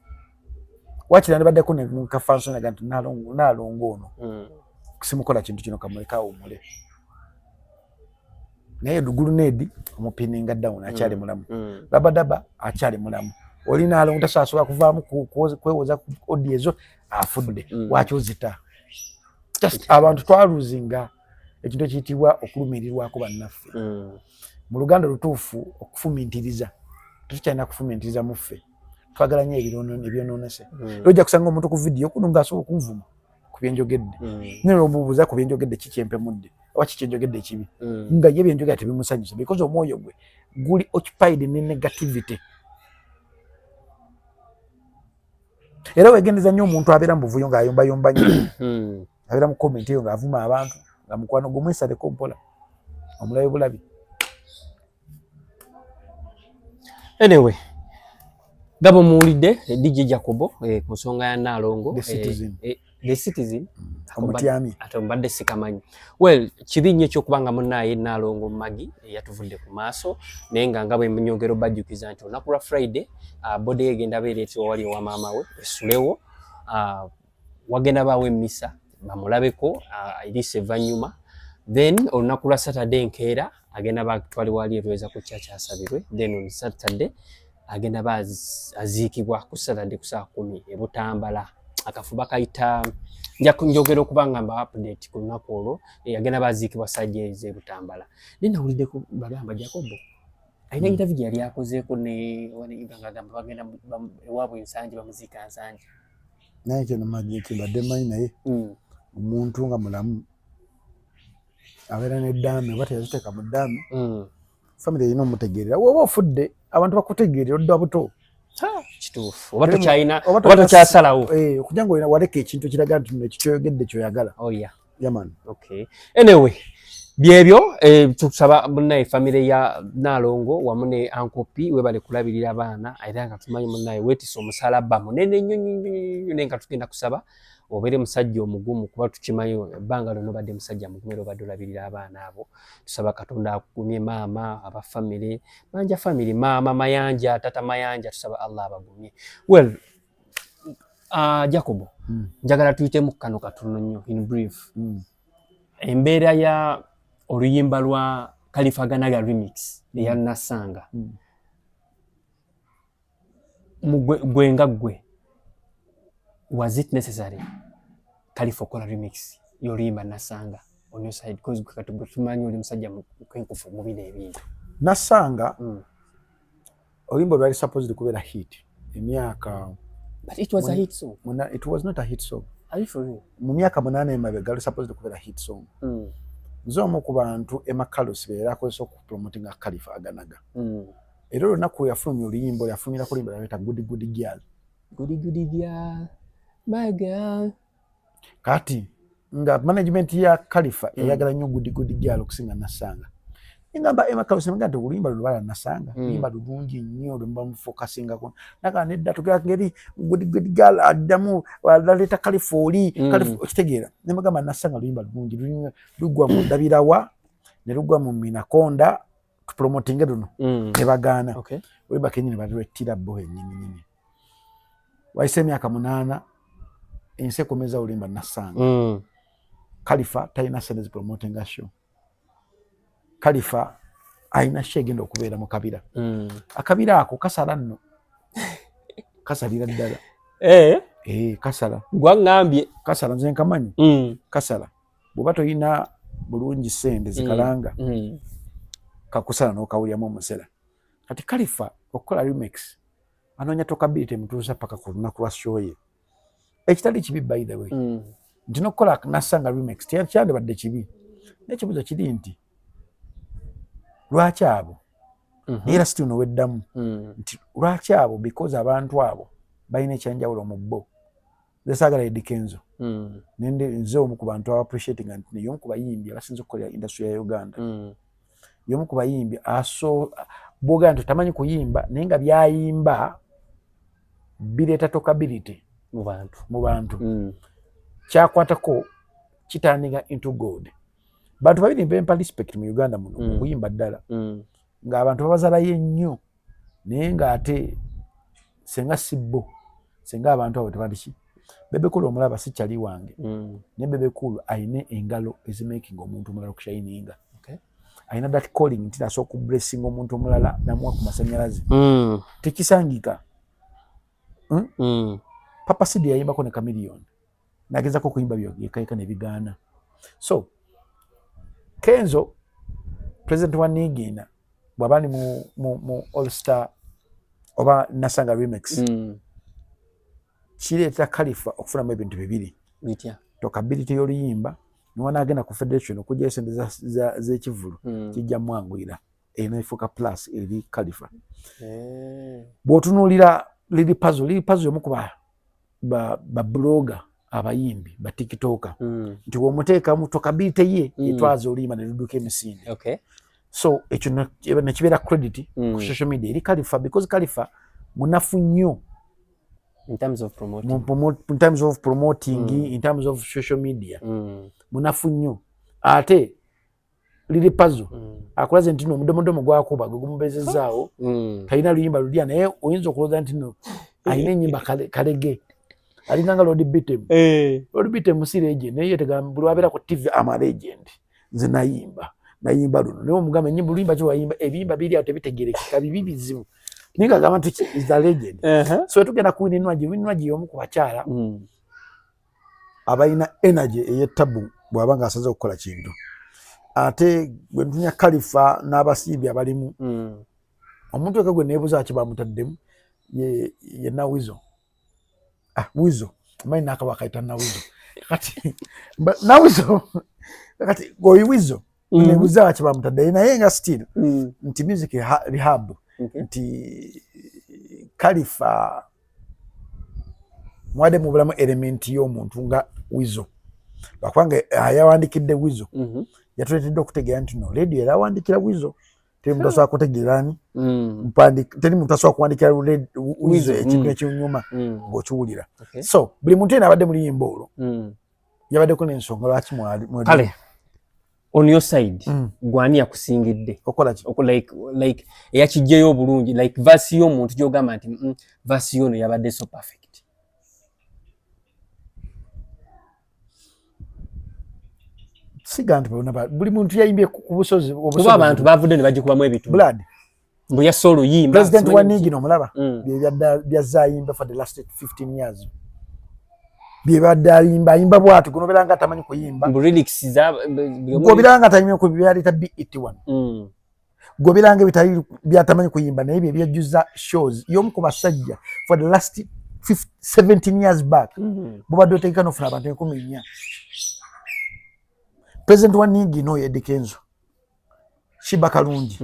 Wakiri andibaddeko ne mukafansonaga nti Naalongo ono simukola kintu kino, kamuleke awummule. Naye Grenade omupininga down akyali mulamu. Rabadaba akyali mulamu. Oli Naalongo tasobola kuvaamu kwewoza ku audio ezo, afudde. Waki ozita? Just abantu twaluzinga ekintu ekiyitibwa okulumirirwako bannaffe. Mu Luganda olutuufu okufumintiriza, tetukyalina kufumintiriza muffe, twagala nnyo ebyonoonese. Ojja kusanga omuntu ku vidiyo kuno ng'asobola okunvuma ku byenjogedde, naye omubuuza ku byenjogedde kikyempemudde oba kikyenjogedde ekibi, nga ye byenjogera tebimusanyusa because omwoyo gwe guli occupied ne negativity. Era wegendeza nnyo omuntu abeera mu buvuyo ng'ayombayomba nnyo, abeera mu comment eyo ng'avuma abantu, nga mukwano gumwesaleko mpola omulabe bulabi. Anyway, gabo muwulidde DJ Jacobo ku nsonga ya Nnaalongo, The Citizen. The Citizen. Omutyami. Ate mbadde sikamanyi. Well, kibi nnyo ekyokuba nga munnaaye Nnaalongo Maggie yatuvudde ku maaso, naye nga bwe nyongera obajjukiza nti olunaku lwa Friday, body ye egenda beereetebwa wali ewa maama we esulewo, wagenda baawo emmisa bamulabeko eriisa evvannyuma. Then olunaku lwa Saturday enkeera agenda batwalibwa wali erweza ku church asabirwe. Then on Saturday agenda ba aziikibwa ku Saturday ku saa 10 e Butambala. Akafuba kayita njogera okuba nga mba update ku lunaku olwo, agenda baziikibwa sajja e Butambala. Naye nawuliddeko bagamba Jacobo alina interview gye yali akozeeko ne ng'agamba bagenda ewaabwe Nsangi bamuziika Nsangi. Naye kino mbadde mmanyi, naye omuntu nga mulamu abeera n'eddaame oba teyaziteeka mu ddaame, family erina omutegeerera. Woba ofudde abantu bakutegeerera odda buto. Kituufu, oba tokyalina oba tokyasalawo, okugira nga waleka ekintu ekiraga nti nno ekikyoyogedde kyoyagala. Oh yeah. Yeah, man. Okay, anyway, byebyo, tukusaba munnaye family ya Nnaalongo wamu ne Uncle P webale kulabirira abaana, era nga tumanyi munnaye weetisse omusalaba munene nnyo nnyo nnyo, naye nga tugenda kusaba obeere musajja omugumu, kuba tukimanyi ebbanga lyonna obadde musajja mugumu era obadde olabirira abaana abo. Tusaba Katonda akugumye, maama, aba family manja, family maama Mayanja, tata Mayanja, tusaba Allah abagumye. Well, Jacobo, njagala tuyitemu kano katono nnyo in brief. Embeera ya oluyimba lwa Khalifa Ganaga remix eya Nasanga, gwe nga ggwe, was it necessary Khalifa okola remix y'oluyimba Nasanga on your side? Because gwe kati gwe tumanyi oli musajja mukenkufu mu bino ebintu. Nasanga oluyimba lwali supposed kubeera hit emyaka But it was a hit song. It was not a hit song. Are you for real? Mu myaka 8 emabega luli supposed kubeera hit song. Nze omu ku bantu Emma Carlos be yali akozesa okupromotinga Khalifa Aganaga. Era olunaku yafulumya oluyimba, yafulumira ku luyimba lwayita Goody Goody Girl. Goody Goody Girl, my girl. Kati nga management ya Khalifa eyagala nnyo Goody Goody Girl okusinga Nasanga. Ngamba Emma Carlos, nga nti oluyimba luno lwala Nasanga, luyimba lulungi nnyo lwe muba mufocusingako. Naga nedda, tugera ngeri Goody Goody Girl addamu aleeta Khalifa oli, Khalifa okitegeera. Ne mugamba Nasanga luyimba lulungi, lugwa mu Ndabirawa ne lugwa mu Minakonda, tupromotinge luno. Ne bagaana. Oluyimba kennyini balwettira bo bennyini nnyini. Wayise emyaka 8, ensi ekomeza oluyimba Nasanga. Khalifa talina ssente zipromotinga show. Khalifa alina show egenda okubeera mu kabira. Akabira ako kasala nno, kasalira ddala. Kasala. Gwaŋŋambye. Kasala, nze nkamanyi. Kasala bw'oba toyina bulungi ssente zikalanga, kakusala n'okawuliramu omusera. Kati Khalifa okukola remix anoonya talkability emutuusa paka ku lunaku lwa show ye, ekitali kibi by the way, nti n'okukola Nasanga remix kyandibadde kibi, naye ekibuuzo kiri nti lwaki abo? Naye era still noweddamu nti lwaki abo? Because abantu abo balina ekyanjawulo mu bo. Nze saagala Eddy Kenzo. Nende nze omu ku bantu aba appreciating nti y'omu ku bayimbi abasinze okukolera industry ya Uganda, y'omu ku bayimbi aso bwogamba nti tamanyi kuyimba, naye nga byayimba bireeta talkability mu bantu. Mu bantu. Kyakwatako kitandika into gold. Bantu babiri bempa respect mu Uganda muno mu kuyimba ddala, ng'abantu babazalayo ennyo, naye ng'ate senga si bo, senga abantu abo tebali. Bebe Cool omulaba si kyali wange, naye Bebe Cool ayina engalo ezimakinga omuntu omulala okushininga. Ayina that calling nti asobola okublessinga omuntu omulala namuwa ku masanyalaze. Tekisangika. Papa Cidy yayimbako ne Chameleone. Nagezako okuyimba byekayeka nebigaana. So Kenzo president wa Nigina bw'aba ali mu All Star oba Nasanga remix, kireetera Khalifa okufunamu ebintu bibiri. Bitya? Talkability y'oluyimba, niwanaagenda ku federation okugyayo sente z'ekivulu, kijja mwanguyira, erina efuuka plus eri Khalifa. Bw'otunuulira Lil Pazo, Lil Pazo yomu ku ba blogger abayimbi ba TikToker, nti bw'omuteekamu talkability ye, etwaza oluyimba ne ludduka emisinde. So ekyo nekibeera credit ku social media eri Khalifa, because Khalifa munafu nnyo in terms of promoting, in terms of promoting, in terms of social media, munafu nnyo. Ate Lil Pazo akulaze nti no omudomodomo gwakuba gwe gumubezezaawo. Talina luyimba lulya, naye oyinza okulowooza nti no alina ennyimba kalege alinga nga Lord Bitem. Lord Bitem si legend, naye yetegamba buli wabeera ku TV ama legend, nze nayimba luno, naye omugamba ennyimba oluyimba ki wayimba, ebiyimba biri awo tebitegerekeka, bibi bizibu, naye ngagamba nti is a legend. So tugenda ku Winnie Nwagi. Winnie Nwagi y'omu ku bakyala abalina energy ey'ettabu bw'aba ng'asaze okukola kintu. Ate bwe ntunya Khalifa n'abasimbi abalimu, omuntu eka gwe neebuuza ki bamutaddemu ye Nawizo. Ah, Wizo omanyi naakaba akayita Nawizo, kati Nawizo, kati oyi Wizo neebuuza ki bamutadde, naye nga still nti music rehab, nti Khalifa mwadde mubulamu element y'omuntu nga Wizo, lwakubanga ayawandikidde Wizo, yatuleetedde okutegeera nti no radio era awandikira Wizo, teri muntu asobola kutegeera ani, teri muntu asobola kuwandikira Wizo ekintu ekinyuma ng'okiwulira. So buli muntu yena abadde muluyimba olwo yabaddeko n'ensonga lwaki mwali. Kale on your side, gwani yakusingidde? Okola ki? Like eyakijjeyo obulungi, like verse y'omuntu gy'ogamba nti verse y'ono yabadde so perfect. Siga nti bonna buli muntu yayimbye ku busozi. Kuba abantu bavudde ne bagikubamu ebitundu. Blood. Mbu yasse oluyimba. President wa Nigino omulaba, bye byazze ayimba for the last 15 years, bye badde ayimba, ayimba bwati gunobeera nga atamanyi kuyimba. Mbu lyrics za buli omu. Gobera nga atamanyi ku byaleeta BET one, gobera nga ebitali byatamanyi kuyimba, naye bye byajjuza shows. Y'omu ku basajja for the last 17 years back bubadde otegeka nofuna abantu 4000. President wa Nigino oyo Eddy Kenzo, Sheebah Kalungi,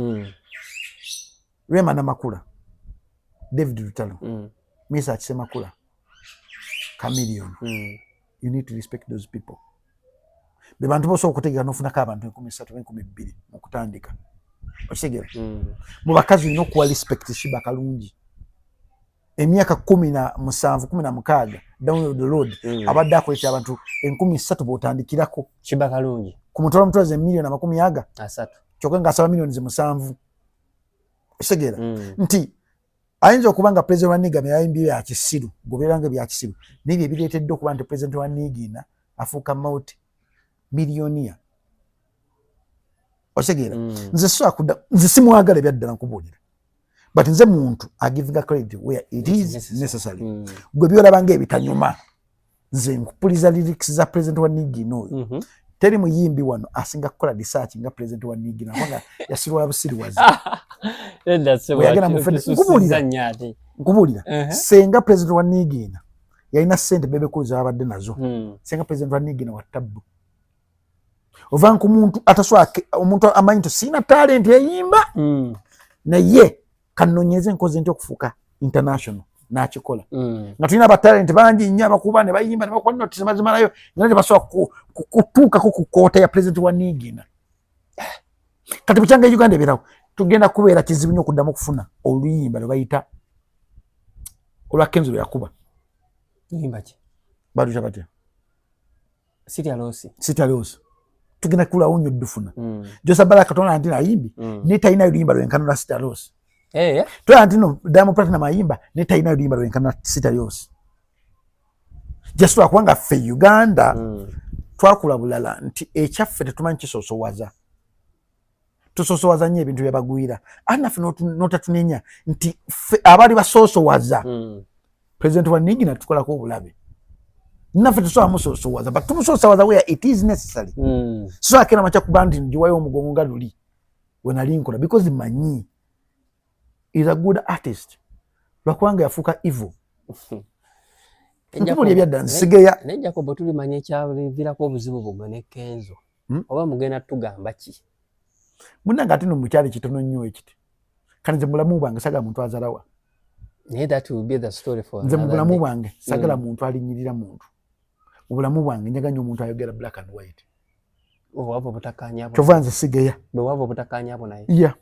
Rema Namakula, David Lutalo, Mesach Semakula, Chameleone. You need to respect those people. Be bantu bosobola okutegeera nofunako abantu 3000, 2000 mu kutandika, okitegeera? Mu bakazi olina okuwa respect Sheebah Kalungi, emyaka 17, 16 down the road, abadde akoletera abantu 3000 bw'otandikirako. Sheebah Kalungi. Ku mutwalo mutwaze miliyoni amakumi aga asatu. Kyokka ng'asaba miliyoni 7, okitegeera? Nti ayinza okuba nga president wa Niga byayimbye bya kisiru, gobeera nga bya kisiru, naye bye bireetedde okuba nti president wa Nigina afuuka multi millionaire, okitegeera? Nze sobola kudda, nze simwagala ebyaddala nkubuulira, but nze muntu agivinga credit where it is necessary. Necessary. Gwe byolaba nga ebitanyuma, nze nkupuliza lyrics za president wa Nigina oyo. Teri muyimbi wano asinga kukola research nga president wa Nigina, kubanga yasirwala busiriwazi. Nedda ssebo, Bwe yagenda mu otusussizza nnyo ate. Nkubuulira, senga president wa Nigina yalina sente Bebe Cool zabadde nazo, senga president wa Nigina wa tabbu ova nku muntu atasobola, omuntu amanyi nti siina talent eyimba, naye kanonyeze nkoze nti okufuuka international, n'akikola. Nga tulina abatalent bangi nnyo abakuba ne bayimba ne bakuba notice bazimalayo, nga tebasobola kutuukako ku koota ya president wa Nigina. Kati bukyanga Uganda ebeerawo, tugenda kubeera kizibu nnyo okuddamu okufuna oluyimba lwe bayita olwa Kenzo lwe yakuba. Luyimba ki? Baluyita batya? Sitya Loss. Sitya Loss tugenda kulawo nnyo ddufuna. Josa Baraka katonda nti ayimbi, naye talinayo luyimba lwenkana lwa Sitya Loss. Tola nti no Diamond Platnumz ayimba, naye talinayo luyimba lwenkana Sitya Loss, just lwakubanga ffe Uganda twakula bulala, nti ekyaffe tetumanyi kisoosowaza, tusosowaza nnyo ebintu byabagwira, ate naffe n'otatunenya nti ffe abaali basoosowaza. President wa Nigina tukolako obulabe. Naffe tusobola musoosowaza, but tumusoosowaza where it is necessary. Sobola kera makya kuba nti ngiwayo omugongo nga luli we nali nkola, because manyi is a good artist, lwakubanga yafuuka evil. Nkubuli ebyadda nsigeya. Naye Jacobo, tulimanya ekyaviirako obuzibu bugwe ne Kenzo. Oba mugenda tugamba ki? Munange, ate no mukyali kitono nnyo ekiti. Kati nze mubulamu bwange sagala muntu azalawa. Naye that will be the story for Nze mu bulamu bwange sagala muntu alinyirira muntu. Mu bulamu bwange njagala nnyo omuntu ayogera black and white. Obwavu obutakanya. Kyova nze sigeya. Bwewava obutakanya bwo naye. Ya,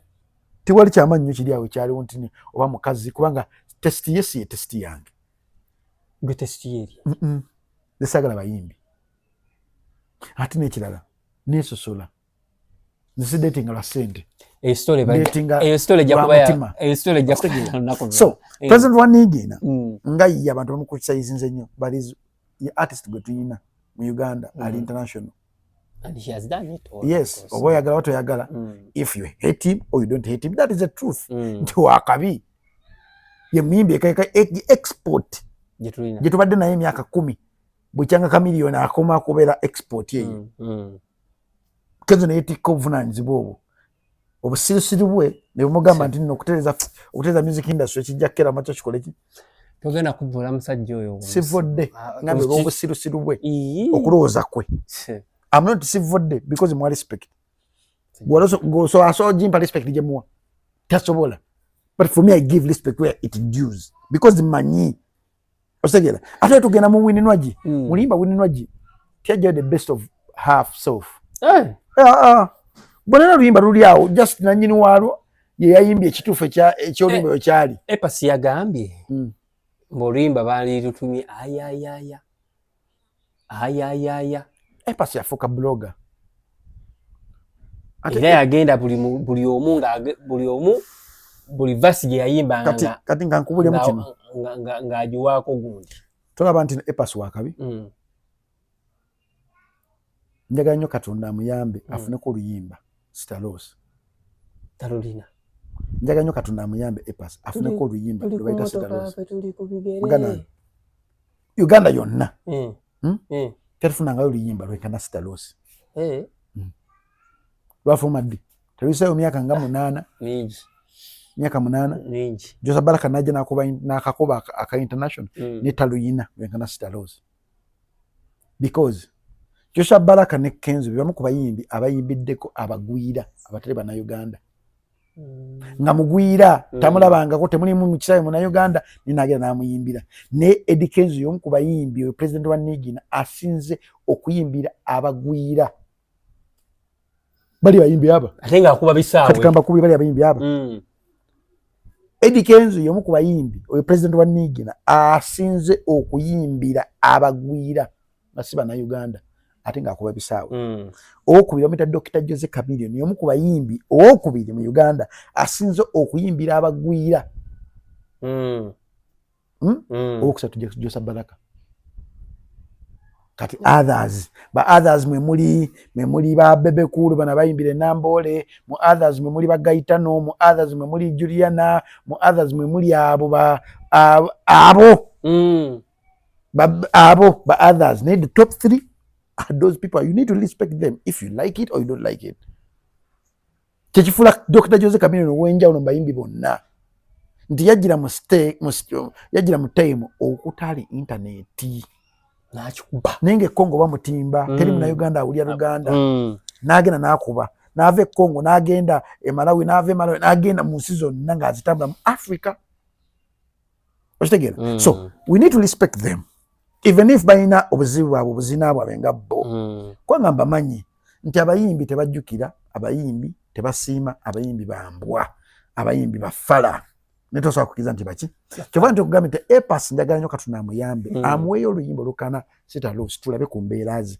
tewali kyamaanyi nnyo kiri awo kyaliwo nti oba mukazi, kubanga taste ye si ye taste yange. Gwe taste ye eri? Nze sagala bayimbi. Ate n'ekirala, neesosola. Nze sidatinga lwa ssente. So President wa Nigina, nga ye abantu bamucriticizinze nnyo, but ye artist gwe tuyina mu Uganda ali international. Yes, oba oyagala oba toyagala, if you hate him or you don't hate him, that is the truth, nti wakabi ye muyimbi ekaeka export gye tubadde naye emyaka 10. Bwekyanga Chameleone akoma kubeera export eyo. Kenzo neyetikka obuvunanyizibwa obwo, obusirusiru bwe ne bumugamba nti nno okutereeza music industry ekijja kukera makyo kikole ki. Togenda kuvula musajja oyo. Sivudde, ngambe olw'obusirusiru bwe, okulowooza kwe. I'm not, sivudde because mwa respect asobola gimpa respect gyemuwa tasobola, but for me I give respect where it dues, because manyi otegeera. Ate tugenda mu Winnie Nwagi, mulimba Winnie Nwagi tyajjayo the best of half self. Eh. Ah, ah. Bwonena luyimba luli awo, just nanyini waalwo ye yayimbye ekituufu ekyoluyimba we kyali. A Pass yagambye ng'oluyimba baali lutumye ayayaya ayayaya. A Pass yafuuka blogger. Era yagenda buli omu nga buli omu buli verse gye yayimbanga Kati nga nkubulemu kino. Ng'agiwaako gundi. Tolaba nti A Pass wakabi? Njagala nnyo Katonda amuyambe afuneko oluyimba Sita Loss. Talulina. Njagala nnyo Katonda amuyambe A Pass afuneko oluyimba Tuli ku lwe bayita motoka, Sita Loss. ffe tuli ku bigere. Muganda wange, Uganda yonna tetufunangayo oluyimba lwenkana Sita Loss. Lwafuluma ddi? Teluyisayo myaka nga 8. Mingi. Myaka 8. Mingi. Josa Baraka najja nakuba nakakuba aka international ne taluyina lwenkana Sita Loss, because Joshua Baraka ne Kenzo bebamu ku bayimbi abayimbiddeko abagwira abatali Bannayuganda, nga mugwira tamulabangako, temulimu mukirabe Munnayuganda, ninagenda n'amuyimbira. Naye Eddy Kenzo y'omu ku bayimbi, oyo president wa Nigina, asinze okuyimbira abagwira. Bali bayimbi aba Ate ng'akuba bisaawe. Kati kamba kubi bali abayimbi aba Eddy Kenzo y'omu ku bayimbi, oyo president wa Nigina, asinze okuyimbira abagwira nga si Bannayuganda, ate ng'akuba bisaawe. Owokubiri bamuyita Dr Jose Chameleone, y'omu ku bayimbi owokubiri mu Uganda asinze okuyimbira abagwira. Owokusatu Josa Baraka. Kati others, ba others mwe muli ba Bebe Cool, bana bayimbira enamboole. Mu others mwe muli ba Gaitano, mu others mwe muli Juliana, mu others mwe muli abo ba abo abo ba others. Naye the top three are those people. You need to respect them if you like it or you don't like it. Kyekifuula Dr Jose Chameleone ow'enjawulo mu bayimbi bonna nti yajjira mu time okutali intaneti N'akikuba. Naye nga ekongo bamutimba, teri Munauganda awulira Luganda. N'agenda n'akuba, n'ava e Congo n'agenda e Malawi, n'ava e Malawi n'agenda mu nsi zonna ng'azitambula mu Africa. Okitegeera? So we need to respect them even if balina obuzibu bwabwe, obuzina bwabwe nga bo, kubanga mbamanyi nti abayimbi tebajjukira, abayimbi tebasiima, abayimbi bambwa, abayimbi bafala. Naye tosobola kukkiriza nti baki kyova nti okugambye nti A Pass njagala nnyo Katonda amuyambe amuweeyo oluyimba olukana Sita Loss, tulabe ku mbeera ze,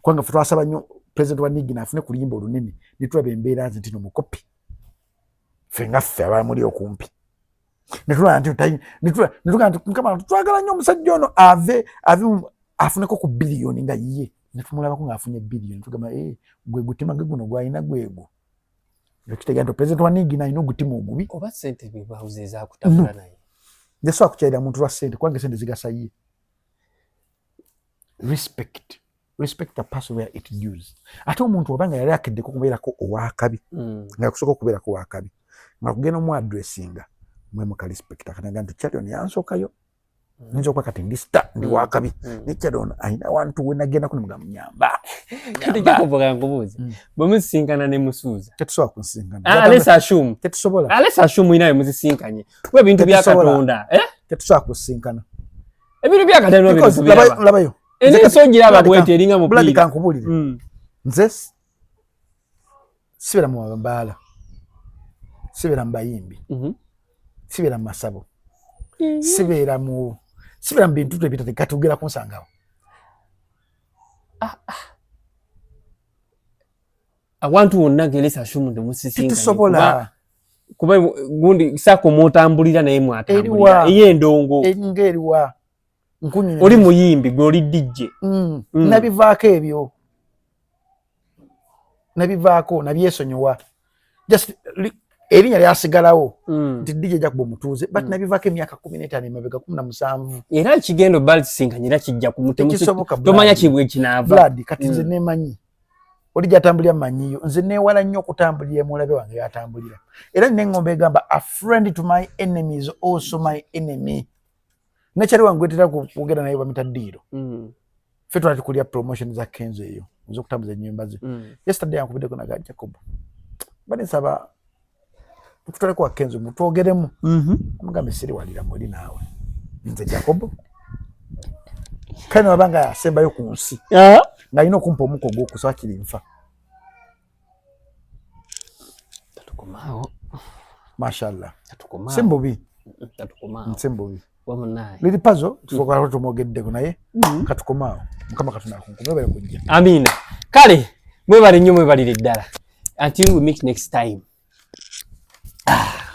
kubanga ffe twasaba nnyo president wa Nigina afune ku luyimba olunene ne tulaba embeera ze nti no mukopi. Ffe nga ffe abamuli okumpi netulaba nti netugamba nti Mukama twagala nnyo omusajja ono ave afuneko ku biliyoni nga ye netumulabako ng'afunye biliyoni, tugamba, "Eh, gwe gutima gwe guno gwalina gwegwo." Ekitegeera nti president wa Nigina alina ogutima ogubi. Oba sente bebawuze ezakutabula naye. Nze sobola kukyalira muntu lwa ssente, kubanga esente zigasa ye. Respect, respect the person where it dues. Ate omuntu oba nga yali akeddeko okubeerako owakabi, nga kusooka okubeerako owakabi, nga kugenda omu addressinga mwemuka respect, akanaga nti Chalion yansookayo, nyinza okuba kati ndi star, ndi wakabi, ne Chalion alina wantu we nagendako nemugamba nyamba. Kati Jacob, kankubuuze, bwe musisinkana ne Musuuza? Tetusobola kunsisinkana. Ah, let's assume. Tetusobola. Ah, let's assume inawe muzisinkanye, kuba ebintu bya Tetusobola. Katonda, eh? Tetusobola kusisinkana. Ebintu bya Katonda Because bino tubiraba. Labayo. Enenso ngiraba bweti eringa Blood, mupiira. Kankubuulire, nze sibeera mu mabaala, sibeera mu bayimbi, sibeera mu masabo, sibeera mu bintu ebitate katugera kunsangawo. Awantu wonna nga let's assume nti musisinkanye. Tetusobola. Kuba gundi saako mwotambulira naye mwatambulira. Eriwa? Ey'endongo. Ngaeriwa nkunyonyola. Oli muyimbi, gwe oli DJ. Nabivaako ebyo, nabivaako, nabyesonyiwa. Just erinnya lyasigalawo nti DJ Jacob omutuuze, but nabivaako emyaka 15 emabega, 17. Era ekigendo balisisinkanye era kijja Tekisoboka, tomanya Blood. kibwe kinaava. Blood, kati nze nemanyi oli gyatambulira manyiyo. Nze neewala nnyo okutambulira mulabe wange yatambulira, era nina eŋŋombe egamba, "A friend to my enemy is also my enemy." Nekyali wange gwetera kwogera naye bamita ddiiro. Ffe twali tukulya promotion za Kenzo eyo ez'okutambuza ennyimba ze. Yesterday yankubiddeko naga, "Jacob, bade nsaba tukutwaleko wa Kenzo mutwogeremu." Amugambe, "Siri walira mweri naawe." Nze Jacob kale newaba nga asembayo ku nsi, ng'alina okumpa omukka ogw'okusa kiri nfa. Tatukomaawo. Mashallah. Tatukomaawo. Si mbubi. Tatukomaawo. Si mbubi. Wamunaye. Liri pazo tufoka tumwogeddeko naye katukomaawo. Mukama Katonda akunkume, bale kujja. Amiina. Kale mwebale nnyo, mwebalire ddala. Until we meet next time. Ah.